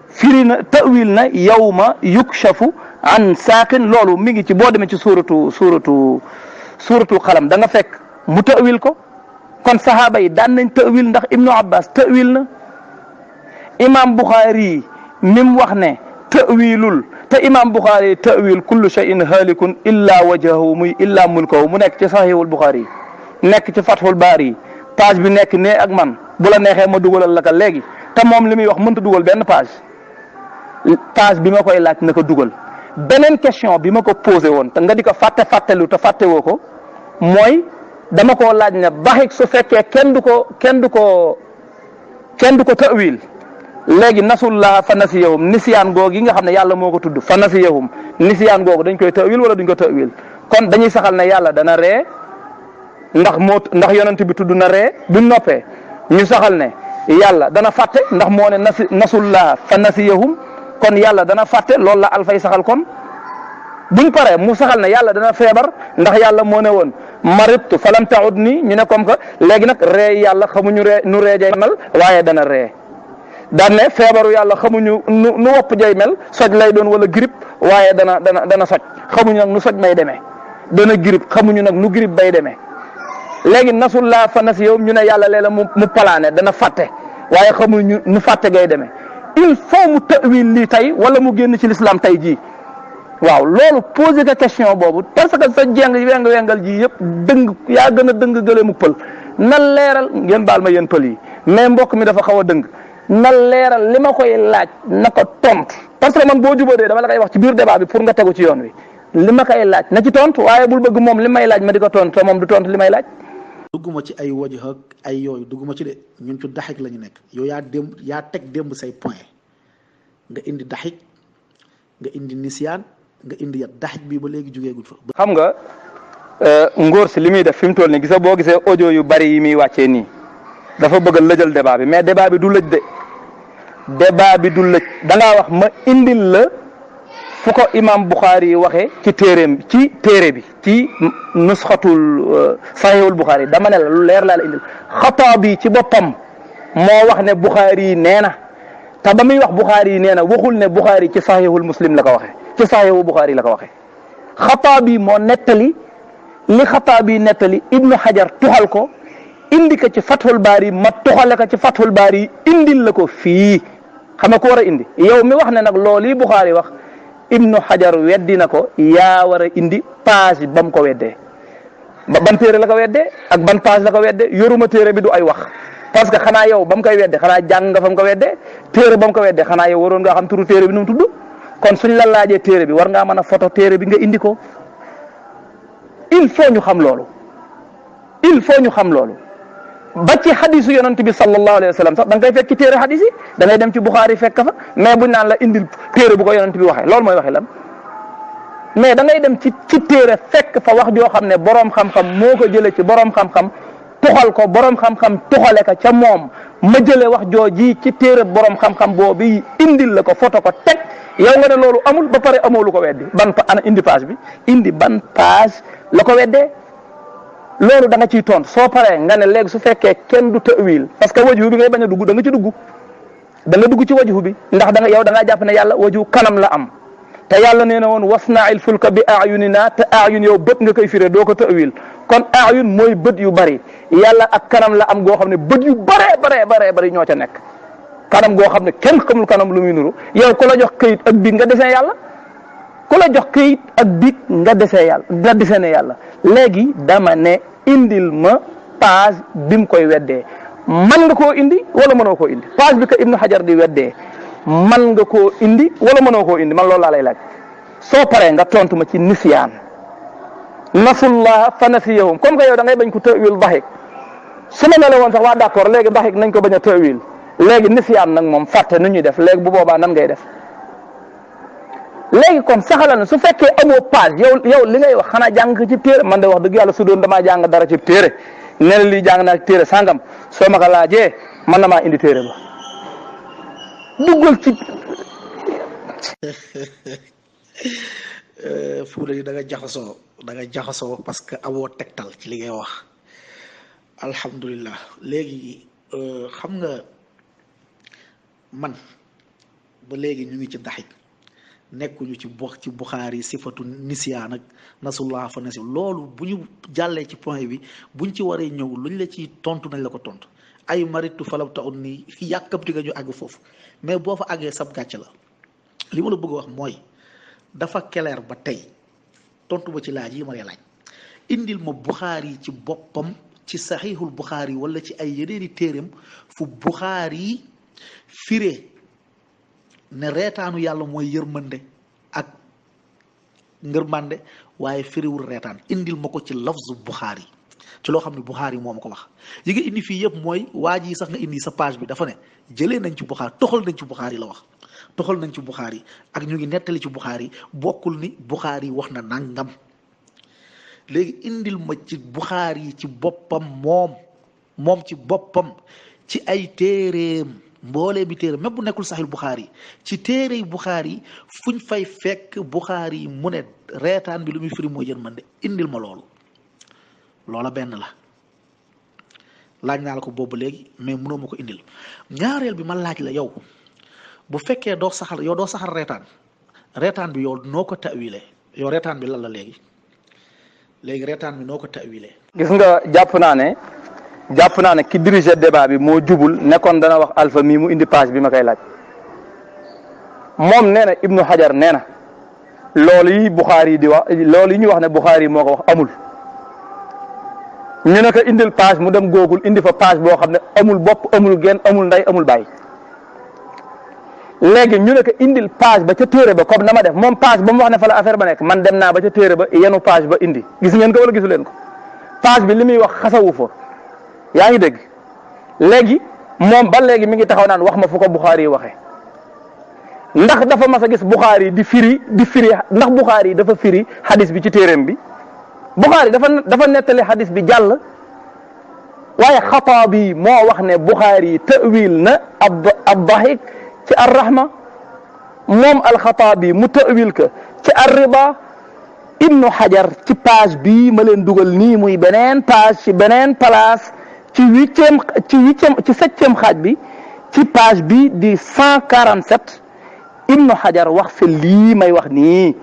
Speaker 2: firi na tawil na yawma yukshafu an saaqin loolu mi ngi ci boo demee ci suuratul xalam da nga fekk mu tawil ko kon saxaaba yi daan nañ tawil ndax ibnu abbas tawil na imam buxaari mi mu wax ne tawilul te imam buxaari tawil kullu shay'in halikun illa wajhahu muy illa mulkahu mu nekk ci saxiihul buxaari nekk ci fathul baari page bi nekk ne ak man bu la neexee ma dugalal la ka léegi te moom li muy wax mënta dugal benn page bi ma koy laaj na ko dugal beneen question bi ma ko posé woon te nga di ko fàttelu te fàtte woo ko mooy dama koo laaj ne baxik su fekkee kenn du ko tawil léegi nasullaha fa nasiyahum nisiyaan googu yi nga xam ne yàlla moo ko tudd fa nasiyahum nisiyaan googu dañ koy tawil wala duñ ko tawil kon dañuy saxal ne yàlla dana ree ndax yonent bi tudd na ree buñ noppee ñu saxal ne yàlla dana fàtte ndax moo ne nasullaha fa nasiyahum kon yàlla dana fàtte loolu la alfay saxal kon buñ paree mu saxal ne yàlla dana feebar ndax yàlla moo ne woon maridtu falam taud nii ñu ne comme que léegi nag ree yàlla xamuñu ree nu ree jay mel waaye dana ree daan ne feebaru yàlla xamuñu nu wopp jay mel soj lay doon wala grippe waaye dana soj xamuñu nag nu soj may demee dana grippe xamuñu nag nu grippe bay demee léegi nasullaa fa nasiyahum ñu ne yàlla léeg-la mu palaane dana fàtte waaye xamuñu nu fàtte gay demee il faut mu tawil lii tey wala mu génn ci l'islam tey jii waaw loolu posé ko question boobu parce que sa jeng wengal ji yëpp dëng yaa gën a dëng gëlee mu pël na leeral ngeen baal ma yéen pël yi mais mbokk mi dafa xaw a dëng na leeral li ma koy laaj na ko tontu parce que man boo jubadee dama la koy wax ci biir débat bi pour nga tegu ci yoon wi li ma koy laaj na ci tontu waaye bul bëgg moom li may laaj ma di ko tontu te moom du tontu li may laaj.
Speaker 4: dugguma ci ay wajh ak ay yooyu dugguma ci de ñun ci daxik la ñu nekk yow yaa teg démb say point nga indi daxik nga indi nisiyaan nga indi yat daxik bii ba léegi jógeegul fa.
Speaker 2: xam nga ngóor si li muy def fi mu toll nii gisa boo gisee audio yu bari yi muy wàccee nii dafa bëgg a lëjal débat bi mais débat bi du lëj de débat bi du lëj da ngaa wax ma indil la fu ko imam Bukhari yi waxee ci téere bi ci nusxatul sahihul Bukhari dama ne la lu leer laa la indil Xataabi ci boppam moo wax ne Bukhari yi nee na te ba muy wax Bukhari yi nee na waxul ne Bukhari ci sahihul muslim la ko waxee ci sahihu Bukhari la ko waxee Xataabi moo nettali li Xataabi nettali Ibnu Hajar tuxal ko indi ko ci Fathul Baari ma tuxale ko ci Fathul Baari indil la ko fii xam nga ko war a indi yow mi wax ne nag loolu yi Bukhari wax Ibnu Hajar weddi na ko yaa war a indi page ba mu ko weddee ban téere la ko weddee ak ban page la ko weddee yoruma téere bi du ay wax parce que xanaa yow ba mu koy weddee xanaa jàng nga fa mu ko weddee téere ba mu ko weddee xanaa yow waroon nga xam turu téere bi nu mu tudd kon suñ la laajee téere bi war ngaa mën a photo téere bi nga indi ko il faut ñu xam loolu ba ci xadisu yonent bi sallallahu alayhi wa sallam sax da nga koy fekk ci téere xadis yi da ngay dem ci Bukhari fekk fa mais buñ naan la indil téere bu ko yonent bi waxee loolu mooy waxee lan mais da ngay dem ci téere fekk fa wax joo xam ne boroom xam-xam moo ko jëlee ci boroom xam-xam tuxal ko boroom xam-xam tuxale ko ca moom ma jëlee wax jooji ci téere boroom xam-xam boobu indil la ko photo ko teg yow nga ne loolu amul ba pare amoo lu ko weddi ana indi page bi indi ban page la ko weddee loolu da nga ciy tontu soo paree nga ne léegi su fekkee kenn du tawil parce que wajhu bi ngay bañ a dugg da nga ci dugg da nga dugg ci wajhu bi ndax da nga yow da ngaa jàpp ne yàlla wajhu kanam la am te yàlla nee na woon wasna'il fulka bi a'yunina te a'yun yow bët nga koy firé doo ko tawil kon a'yun mooy bët yu bari yàlla ak kanam la am goo xam ne bët yu bari ñoo ca nekk kanam goo xam ne kenn xamul kanam lu muy nuru yow ku la jox këyit ak biig nga desee yàlla ku la jox këyit ak biig nga desee yàlla léegi dama ne indil ma page bi mu koy weddee man nga koo indi wala mënoo koo indi page bi ko Ibnu Hajar di weddee man nga koo indi wala mënoo koo indi man loolu laa lay laaj soo paree nga tontu ma ci nisyaan nasullaha fa nasiyahum comme que yow da ngay bañ ko tawil daxik su ma ne la woon sax waa d'accord léegi daxik nañ ko bañ a tawil léegi nisyaan nag moom fàtte nu ñuy def léegi bu boobaa nan ngay def léegi kon saxala na su fekkee amoo page yow li ngay wax xanaa jàng ko ci téere man de wax dëgg yàlla su doon damaa jàng dara ci téere ne la lii jàng naa ci téere sangam soo ma ko laajee man na maa indi téere ba duggal ci
Speaker 4: fuula yi da nga jaxasoo parce que amoo tegtal ci li ngay wax alhamdulillah léegi xam nga man ba léegi ñu ngi ci daxik nekkuñu ci Bukhari sifatu nisyaan ak nasullah fa nasi loolu bu ñu jàllee ci point bi buñ ci waree ñëw luñ la ci tontu nañ la ko tontu ay maritu falam taxut nii fi yàkkamti nga ñu àgg foofu mais boo fa àggee sab gàcc la li ma la bëgg a wax mooy dafa clair ba tey tontu ba ci laaj yi ma lay laaj indil ma Bukhari ci boppam ci saxiixul Bukhari wala ci ay yeneeni téereem fu Bukhari firee ne reetaanu yàlla mooy yërmande ak ngërmande waaye firiwul reetaan indil ma ko ci lafzu Bukhari ci loo xam ne Buxaari moo ma ko wax yi nga indi fii yëpp mooy waa ji sax nga indi sa page bi dafa ne jëlee nañ ci Buxaari toxal nañ ci Buxaari la wax toxal nañ ci Buxaari ak ñu ngi nettali ci Buxaari bokkul ni Buxaari wax na nangam léegi indil ma ci Buxaari ci boppam moom ci boppam ci ay téeréem mboolee bi téere même bu nekkul saxil Buxaari ci téere yi Buxaari fuñ fay fekk Buxaari mu ne reetaan bi lu muy firi mooy yërmande indil ma loolu loola benn la laaj naa la ko boobu léegi mais mënoo ma ko indil ñaareel bi ma laaj la yow bu fekkee doo saxal reetaan bi yow noo ko tawile yow reetaan bi lan la léegi reetaan bi noo ko tawile
Speaker 2: gis nga jàpp naa ne ki dirigé débat bi moo jubul nekkoon dana wax Alpha mii mu indi page bi ma koy laaj moom nee na Ibnu Hajar nee na loolu yi Buxaari yi di wax loolu yi ñu wax ne Buxaari yi moo ko wax amul ñu ne ko indil page mu dem Google indi fa page boo xam ne amul bopp amul genn amul ndey amul bàyyi léegi ñu ne ko indil page ba ca téere ba comme na ma def moom page ba mu wax ne fa la affaire ba nekk man dem naa ba ca téere ba yenu page ba indi gis ngeen ko wala gisu leen ko page bi li muy wax xasawu fa yaa ngi dégg léegi moom ba léegi mi ngi taxaw naan wax ma fu ko Buxaari yi waxee ndax dafa mas a gis Buxaari yi di firi ndax Buxaari yi dafa firi hadis bi ci téereem bi Buxaari dafa nettali hadis bi jàll waaye Xataabi moo wax ne Buxaari yi tawil na ad-dahik ci ar-rahma moom al-Xataabi mu tawil ko ci ar-rida Ibnu Hajar ci page bii ma leen dugal nii muy beneen page ci beneen place ci septième xaaj bi ci page bi di 147 Ibnu Hajar wax fi lii may wax nii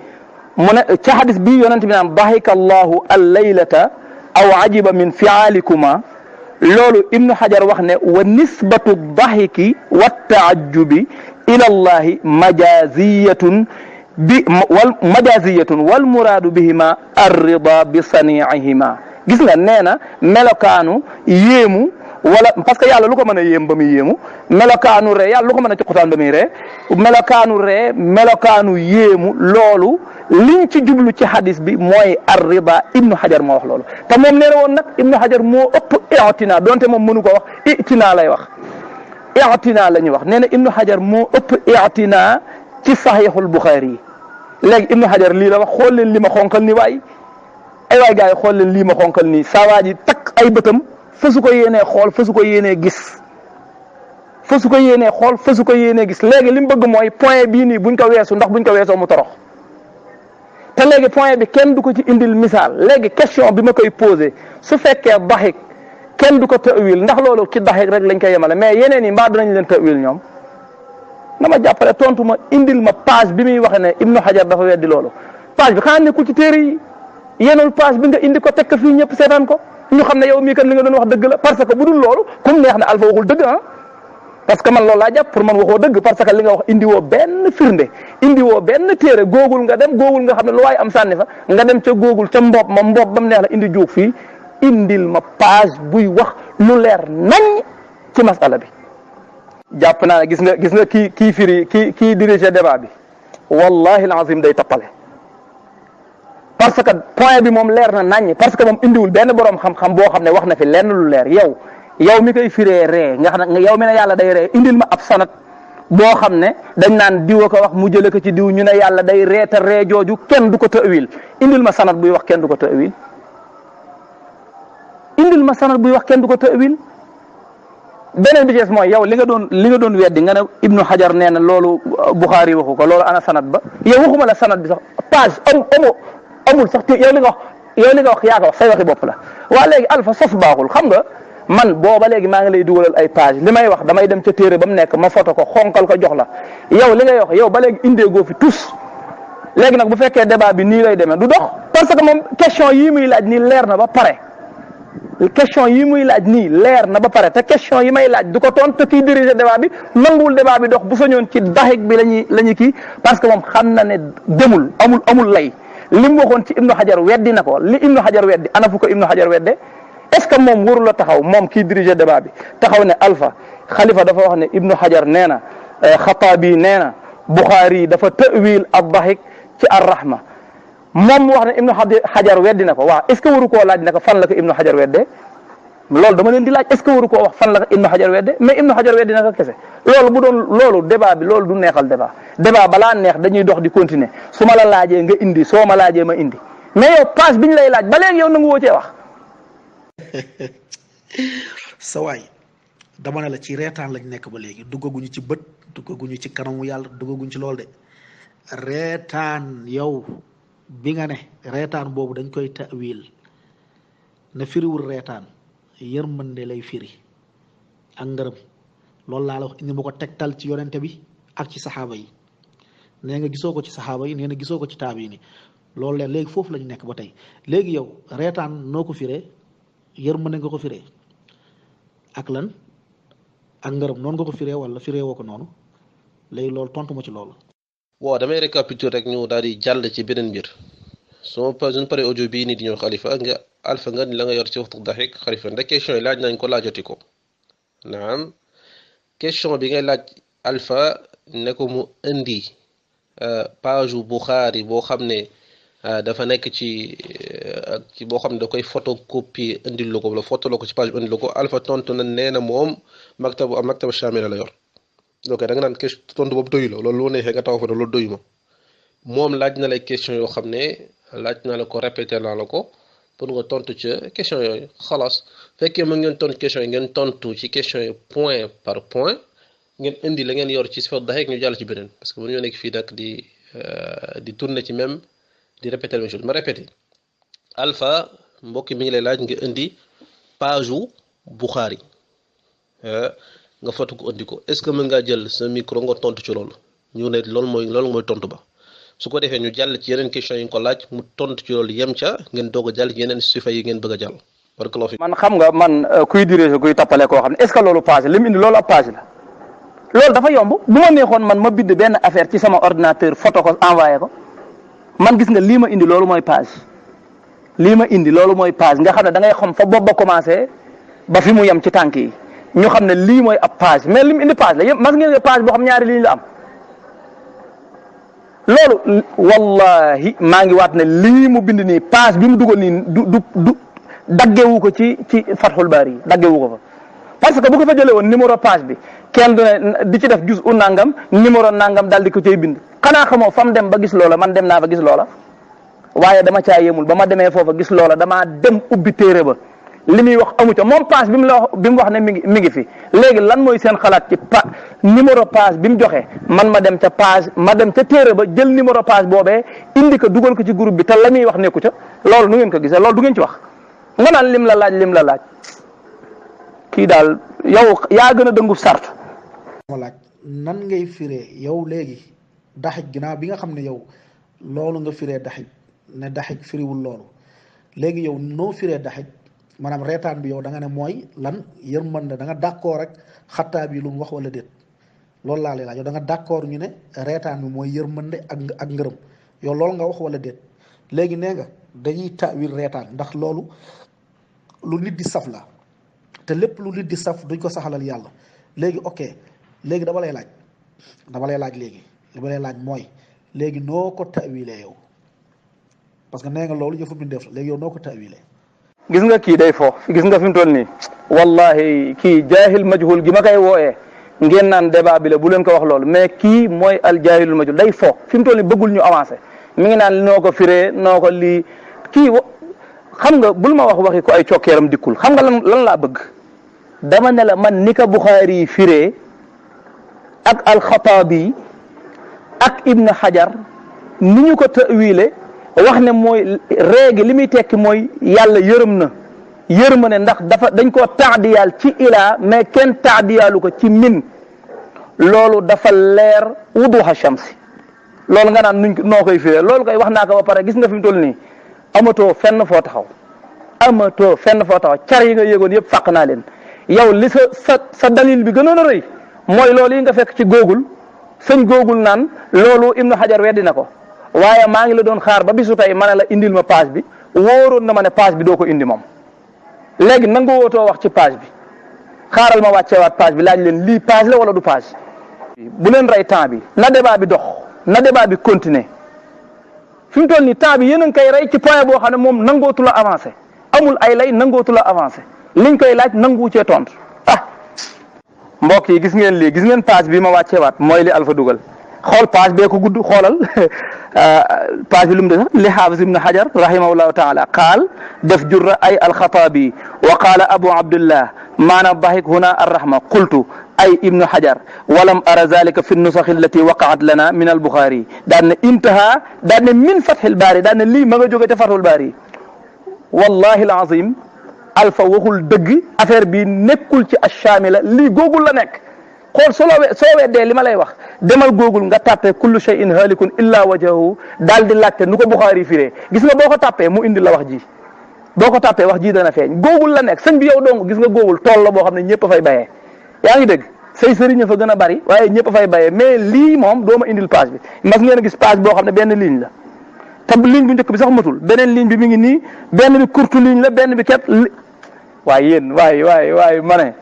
Speaker 2: mu ne ci hadis bi yonent bi naan dahika allahu al-laylata aw ajiba min fi'alikuma loolu Ibnu Hajar wax ne wa nisbatu dahiki wa taajjubi ila allahi majaziyatun wal muraadu bihima ar-rida bi saniihima gis nga nee na melokaanu yéemu wala parce que yàlla lu ko mën a yéem ba muy yéemu melokaanu ree yàlla lu ko mën a cuqutaan ba muy ree melokaanu yéemu loolu liñ ci jublu ci hadis bi mooy ar-rida Ibnu Hajar moo wax loolu te moom nee na woon nag Ibnu Hajar moo ëpp i'tina donte moom mënu ko wax i'tina lay wax i'tina la ñuy wax nee na Ibnu Hajar moo ëpp i'tina ci saxiixul Buxaari yi léegi Ibnu Hajar lii la wax xool leen li ma xonkal ni waay gars yi xool leen lii ma xonkal nii saa waa ji takk ay bëtam fasu ko yéenee xool fasu ko yéenee gis léegi li mu bëgg mooy point bii nii buñ ko weesu ndax buñ ko weesoo mu torox te léegi point bi kenn du ko ci indil misaal léegi question bi ma koy posé su fekkee daxik kenn du ko tawil ndax loolu ci daxik rek lañ koy yemale mais yeneen yi mbaa dinañ leen tawil ñoom dama jàppale tontu ma indil ma page bi muy waxe ne Ibnu Hajar dafa weddi loolu page bi xanaa nekkul ci téere yi yenul page bi nga indi ko tekk fii ñëpp seetaan ko ñu xam ne yow mii kat li nga doon wax dëgg la parce que bu dul loolu comme neex na Alpha waxul dëgg parce que man loolu laa jàpp pour man waxoo dëgg parce que li nga wax indi woo benn firnde indi woo benn téere Google nga dem Google nga xam ne lu waay am sànni fa nga dem ca Google ca mboob ba mu neex la indi juug fii indil ma page buy wax lu leer nañ ci masala bi jàpp naa ne gis nga kii firi kii dirigé débat bi wallahi alazim day tappale parce que point bi moom leer na naññ parce que moom indiwul benn borom xam-xam boo xam ne wax na fi lenn lu leer yow mi koy firee ree nga xam ne yow mi ne yàlla day ree indil ma ab sanat boo xam ne dañ naan diw ko wax mu jële ko ci diw ñu ne yàlla day ree te ree jooju kenn du ko tawil indil ma sanat buy wax kenn du ko tawil beneen bi ci des mooy yow li nga doon weddi nga ne Ibnu Hajar nee na loolu Buxaari waxu ko loolu ana sanat ba yow waxuma la sanat bi sax page amul sax te yow li nga wax yaa ko wax say waxi bopp la waa léegi Alpha sos baaxul xam nga man booba léegi maa ngi lay dugalal ay page li may wax damay dem ca téere ba mu nekk ma foto ko xonkal ko jox la yow li ngay wax yow ba léegi indeegoo fi tous léegi nag bu fekkee débat bi nii lay demee du dox parce que moom question yii muy laaj nii leer na ba pare te question yi may laaj du ko toon te kii diriger débat bi nanguwul débat bi dox bu soñoon ci daxik bi lañuy kii parce que moom xam na ne demul amul lay li mu waxoon ci Ibnu Hajar weddi na ko li Ibnu Hajar weddi ana fu ko Ibnu Hajar wedde est ce que moom warul la taxaw moom kii diriger débat bi taxaw ne Alpha Khalifa dafa wax ne Ibnu Hajar nee na Xataabi nee na Buxaari dafa tawil ad-dahik ci ar-rahma moom mu wax ne Ibnu Hajar weddi na ko waaw est ce que waru koo laaj ne ko fan la ko Ibnu Hajar weddee loolu dama leen di laaj est ce que waru koo wax fan la ko Ibnu Hajar weddee mais Ibnu Hajar weddi na ko kese loolu bu doon loolu débat bi loolu du neexal débat balaa neex dañuy dox di continuer su ma la laajee nga indi soo ma laajee ma indi mais yow page bi ñu lay laaj ba léegi yow nangu woo cee wax.
Speaker 4: sa waay dama ne la ci reetaan lañ nekk ba léegi duggaguñu ci bët duggaguñu ci kanamu yàlla duggaguñu ci loolu de reetaan yow bi nga ne reetaan boobu dañ koy tawil ne firiwul reetaan yërmande lay firi ak ngërëm loolu laa la wax indi ma ko tegtal ci yonente bi ak ci saxaaba yi nee nga gisoo ko ci saxaaba yi nee na gisoo ko ci taabi ni loolu leen léegi foofu lañu nekk ba tey léegi yow reetaan noo ko firee yërmande nga ko firee ak lan ak ngërëm noonu nga ko firee wala firee woo ko noonu léegi loolu tontu ma ci loolu.
Speaker 1: waaw damay récapituler rek ñu daal di jàll ci beneen mbir suñu paree audio bii nii di ñëw Khalifa nga Alpha nga la nga yor ci waxtu daxik Khalifa ndax question yi laaj nañ ko laajati ko naam question bi ngay laaj Alpha ne ko mu indi page u Bukhari boo xam ne dafa nekk ci boo xam ne da koy photocopie indil la ko wala photo la ko ci page bi indil la ko Alpha tontu na nee na moom maktaba shamila la yor ok da nga naan question tontu boobu doyu la loolu loo neexee nga taw fa loolu doyu ma moom laaj na lay question yoo xam ne laaj na la ko répété naa la ko pour nga tontu ci question yooyu xalaas fekkee ma ngeen tontu question yi ngeen tontu ci question yi point par point ngeen indi la ngeen yor ci sifat daxeek ñu jàll ci beneen parce que bu ñu nekk fii nag di tourner ci même di répéter la même chose ma répété Alpha mbokk mi ngi lay laaj nga indi page u Bukhari nga foto ko indi ko est-ce que mën ngaa jël sa micro nga tontu ci loolu ñu ne loolu mooy tontu ba su ko defee ñu jàll ci yeneen question yi nga ko laaj mu tontu ci loolu yem ca ngeen doog a jàll ci yeneen sifa yi ngeen bëgg a jàll parce que
Speaker 2: man xam nga man kuy dirige kuy tappale koo xam ne est-ce que loolu page li mu indi loolu ab page la loolu dafa yomb bu ma neexoon man ma bind benn affaire ci sama ordinateur photo ko envoyé ko man gis nga lii ma indi loolu mooy page nga xam ne da ngay xam fa bopp ba commencé ba fi mu yem ci tànk yi ñu xam ne lii mooy ab page mais li mu indi page la yëpp mas ngeen page boo xam ñaari ligne la am loolu wallahi maa ngi waat ne lii mu bind nii page bi mu dugal nii du daggewu ko ci Fathul Bari yi daggewu ko fa parce que bu ko fa jëlee woon numéro page bi kenn du ne di ci def juz u nangam numéro nangam daal di ko cay bind xanaa xamoo fa mu dem ba gis loola man dem naa fa gis loola waaye dama caa yemul ba ma demee foofa gis loola damaa dem ubbi téere ba li muy wax amu ca moom page bi mu wax ne mi ngi fi léegi lan mooy seen xalaat ci numéro page bi mu joxe man ma dem ca téere ba jël numéro page boobee indi ko dugal ko ci groupe bi te la muy wax nekku ca loolu nu ngeen ko gisee loolu du ngeen ci wax nga naan lim la laaj kii daal yow yaa gën a dëngu sart.
Speaker 4: ma laaj nan ngay firee yow léegi daxij ginnaaw bi nga xam ne yow loolu nga firee daxij ne daxij firiwul loolu léegi yow noo firee daxij maanaam reetaan bi yow da nga ne mooy lan yërmande da nga d'accord rek xattaa bi lu mu wax wala déet loolu laa lay laaj yow da nga d'accord ñu ne reetaan bi mooy yërmande ak ngërëm yow loolu nga wax wala déet léegi nee nga dañuy tawil reetaan ndax loolu lu nit di saf la te lépp lu nit di saf duñ ko saxalal yàlla léegi ok léegi dama lay laaj léegi li ma lay laaj mooy léegi noo ko tawilee yow parce que nee nga loolu yëfu bindeef la léegi yow noo ko tawilee.
Speaker 2: gis nga kii day fo gis nga fi mu toll nii wallahi kii jaahil majhul gi ma koy wooyee ngeen naan débat bi la bu leen ko wax loolu mais kii mooy al jaahilul majhul day fo fi mu toll nii bëggul ñu avancer mi ngi naan noo ko firee noo ko lii kii xam nga bul ma wax waxi ko ay cokkeeram dikkul xam nga lan laa bëgg dama ne la man ni ko Bukhari firee ak alxataabi ak Ibn Hajar ni ñu ko tawile wax ne mooy réegi li muy tekki mooy yàlla yërëm na yërëm ne ndax dañ koo taadiyaal ci ilaa mais kenn taadiyaalu ko ci min loolu dafa leer wuduha shamsi loolu nga naan noo koy firee loolu koy wax naa ko ba pare gis nga fi mu toll nii amatoo fenn foo taxaw car yi nga yëgoon yëpp fàq naa leen yow li sa dalil bi gënoon a rëy mooy loolu yi nga fekk ci Google sëñ Google naan loolu Ibnu Hajar weddi na ko waaye maa ngi la doon xaar ba bisu tey ma ne la indil ma page bi wóoroon na ma ne page bi doo ko indi moom léegi nangu wootoo wax ci page bi xaaral ma wàcceewaat page bi laaj leen lii page la wala du page bu leen rey temps bi na débat bi dox na débat bi continuer fi mu toll nii temps bi yéen a ngi koy rey ci point boo xam ne moom nangootu la avancé amul ay lay nangootu la avancé liñ koy laaj nangu cee tontu mbokk yi gis ngeen lii gis ngeen page bi ma wàcceewaat mooy li Alpha dugal xool page bee ko gudd xoolal page bi lu mu de sax li Hafiz ibn Hajar rahimahullahu taala qaal def jurra ay alxataabi wa qaala abu abdullah maanaam bahik huna arrahma qultu ay ibnu Hajar walam ara zalika fi nusaxi allati waqaat lana min albuxaari daan ne intaha daan ne min fathil baari daan ne lii ma nga jóge ca fathul baari wallahi alazim Alpha waxul dëgg affaire bi nekkul ci ashamila lii googul la nekk xool soo weddee li ma lay wax demal googul nga tàppee kullu shay'in halikun illa wajhahu daal di laajte nu ko Buxaari firee gis nga boo ko tàppee mu indi la wax ji boo ko tàppee wax ji dana feeñ googul la nekk sëñ bi yow dong gis nga googul tool la boo xam ne ñëpp a fay bayee yaa ngi dégg say sëriñ fa gën a bari waaye ñëpp a fay bayee mais lii moom doo ma indil page bi mas ngeen a gis page boo xam ne benn ligne la te ligne bu njëkk bi sax matul beneen ligne bi mi ngi nii benn bi courte ligne la benn bi ket waaye yéen waaye ma ne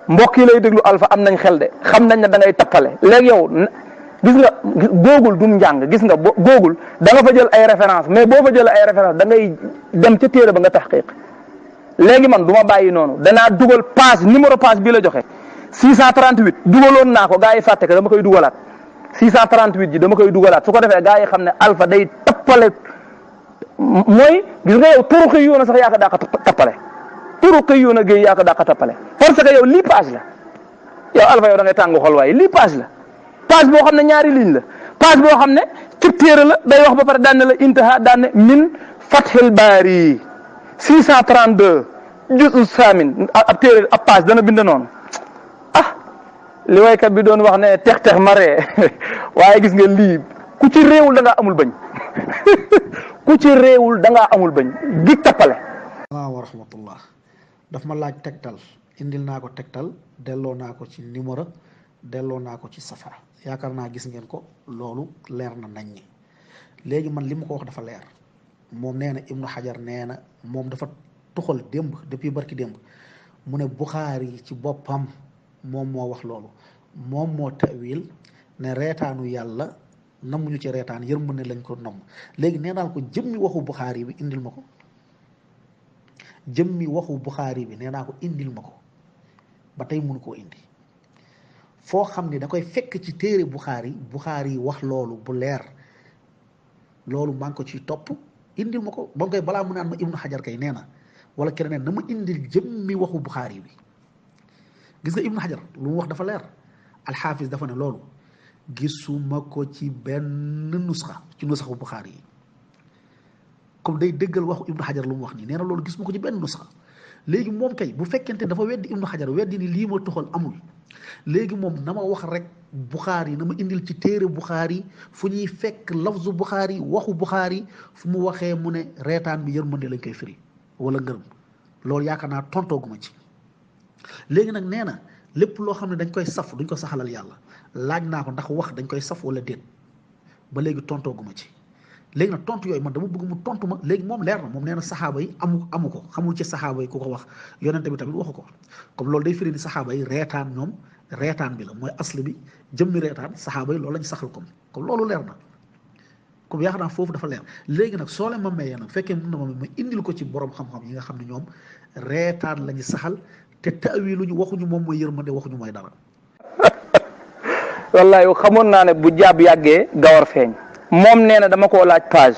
Speaker 2: mbokk yi lay déglu Alpha am nañ xel de xam nañ ne da ngay tappale léegi yow gis nga Google du njàng gis nga Google da nga fa jël ay référence mais boo fa jël ay référence da ngay dem ca téere ba nga taxqiq léegi man du ma bàyyi noonu danaa dugal page numéro page bi la joxe 638 dugaloon naa ko gaa yi fàtte ko dama koy dugalaat 638 ji dama koy dugalaat su ko defee gaa yi xam ne Alpha day tappale mooy gis nga yow turu xëy yoona sax yaa ko daa ko tappale turu xëy yoona géey yaa ko daa ko tappale parce que yow lii page la yow Alpha yow da ngay tàng xol waaye lii page la page boo xam ne ñaari ligne la page boo xam ne ci téere la day wax ba pare daan ne la intaha daan ne min fathil baari 632 juzu samin ab téere ab page dana bind noonu li waykat bi doon wax ne tex maree waaye gis nga lii ku ci réewul da ngaa amul bañ ku ci réewul da ngaa amul bañ gi tappale
Speaker 4: wa rahmatullah daf ma laaj tegtal indil naa ko tegtal delloo naa ko ci numéro delloo naa ko ci safa yaakaar naa gis ngeen ko loolu leer na nañ ñi léegi man li ma ko wax dafa leer moom nee na Ibnu Hajar nee na moom dafa tuxal démb depuis barki démb mu ne Buxaari ci boppam moom moo wax loolu moom moo tawil ne reetaanu yàlla namuñu ci reetaan yërmande lañ ko namm léegi nee naa ko jëmmi waxu Buxaari bi indil ma ko jëmmi waxu Buxaari bi nee naa ko indil ma ko ba tey mënu koo indi foo xam ne da koy fekk ci téere Buxaari wax loolu bu leer loolu maa ngi ko ciy topp indil ma ko ba koy balaa mu naan ma Ibnu Hajar kay nee na wala keneen na ma indil jëmmi waxu Buxaari bi gis nga Ibnu Hajar lu mu wax dafa leer alxaafis dafa ne loolu gisuma ko ci benn nusxa ci nusxu Buxaari yi comme day dëggal waxu Ibnu Hajar lu mu wax nii nee na loolu gisuma ko ci benn nusxa léegi moom kay bu fekkente dafa weddi Ibnu Hajar weddi ni lii ma toxal amul léegi moom na ma wax rek Buxaari na ma indil ci téere Buxaari fu ñuy fekk lafzu Buxaari waxu Buxaari fu mu waxee mu ne reetaan bi yërmande lañ koy firi wala ngërëm loolu yaakaar naa tontooguma ci léegi nag nee na lépp loo xam ne dañ koy saf duñ ko saxalal yàlla laaj naa ko ndax wax dañ koy saf wala déet ba léegi tontooguma ci léegi nag tontu yooyu man dama bëgg mu tontu ma léegi moom leer na moom nee na saxaaba yi amu ko xamul ci saxaaba yi ku ko wax yonente bi tamit waxu ko comme loolu day firi ni saxaaba yi reetaan ñoom reetaan bi la mooy asl bi jëmmi reetaan saxaaba yi loolu lañ saxal comme loolu leer na comme yaakaar naa foofu dafa leer léegi nag soo leen ma mayee nag fekkee mën na ma indil ko ci borom xam-xam yi nga xam ne ñoom reetaan la ñu saxal te taawiluñu waxuñu moom mooy yërmande waxuñu mooy dara.
Speaker 2: wallaay xamoon naa ne bu jàpp yàggee gawar feeñ moom nee na dama koo laaj page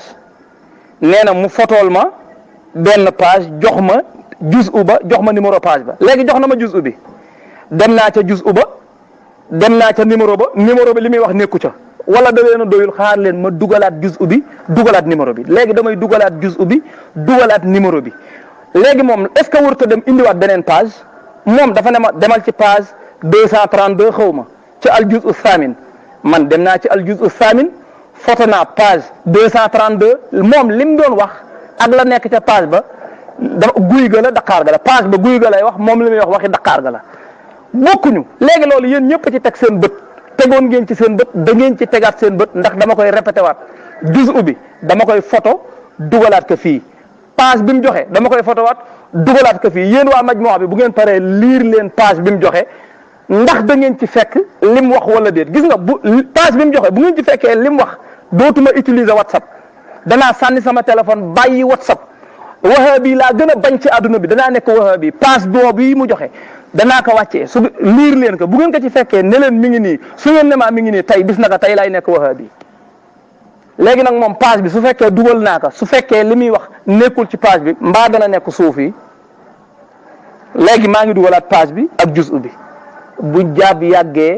Speaker 2: nee na mu fotool ma benn page jox ma juz uba jox ma numéro page ba léegi jox na ma juz ubi dem naa ca juz uba dem naa ca numéro ba li muy wax nekku ca wala da leen a doyul xaar leen ma dugalaat juz ubi dugalaat numéro bi léegi damay dugalaat juz ubi dugalaat numéro bi léegi moom est-ce que warut a dem indiwaat beneen page moom dafa ne ma demal ci page 232 xaw ma ci al juz u samin man dem naa ci al juz u samin foto naa page 232 moom lim doon wax ak la nekk ca page ba da guy ga la Dakar ga la page ba guy ga lay wax moom li muy wax waxi Dakar ga la bokkuñu léegi loolu yéen ñëpp ci teg seen bët tegoon ngeen ci seen bët da ngeen ci tegaat seen bët ndax dama koy répété waat juz bi dama koy photo dugalaat ko fii page bi mu joxe dama koy photo waat dugalaat ko fii yéen waa majmuwa bi bu ngeen paree liir leen page bi mu joxe ndax da ngeen ci fekk lim wax wala déet gis nga bu page bi mu joxe bu ngeen ci fekkee lim wax dootuma utiliser WhatsApp danaa sànni sama téléphone bàyyi WhatsApp wahabi laa gën a bañ ci àdduna bi danaa nekk wahabi passe boobu yi mu joxe danaa ko wàccee su liir leen ko bu ngeen ko ci fekkee ne leen mi ngi nii su ngeen ne maa mi ngi nii tey bis naka tey laay nekk wahabi léegi nag moom page bi su fekkee dugal naa ko su fekkee li muy wax nekkul ci page bi mbaa dana nekk suuf yi léegi maa ngi dugalaat page bi ak jus bi bu jaab yàggee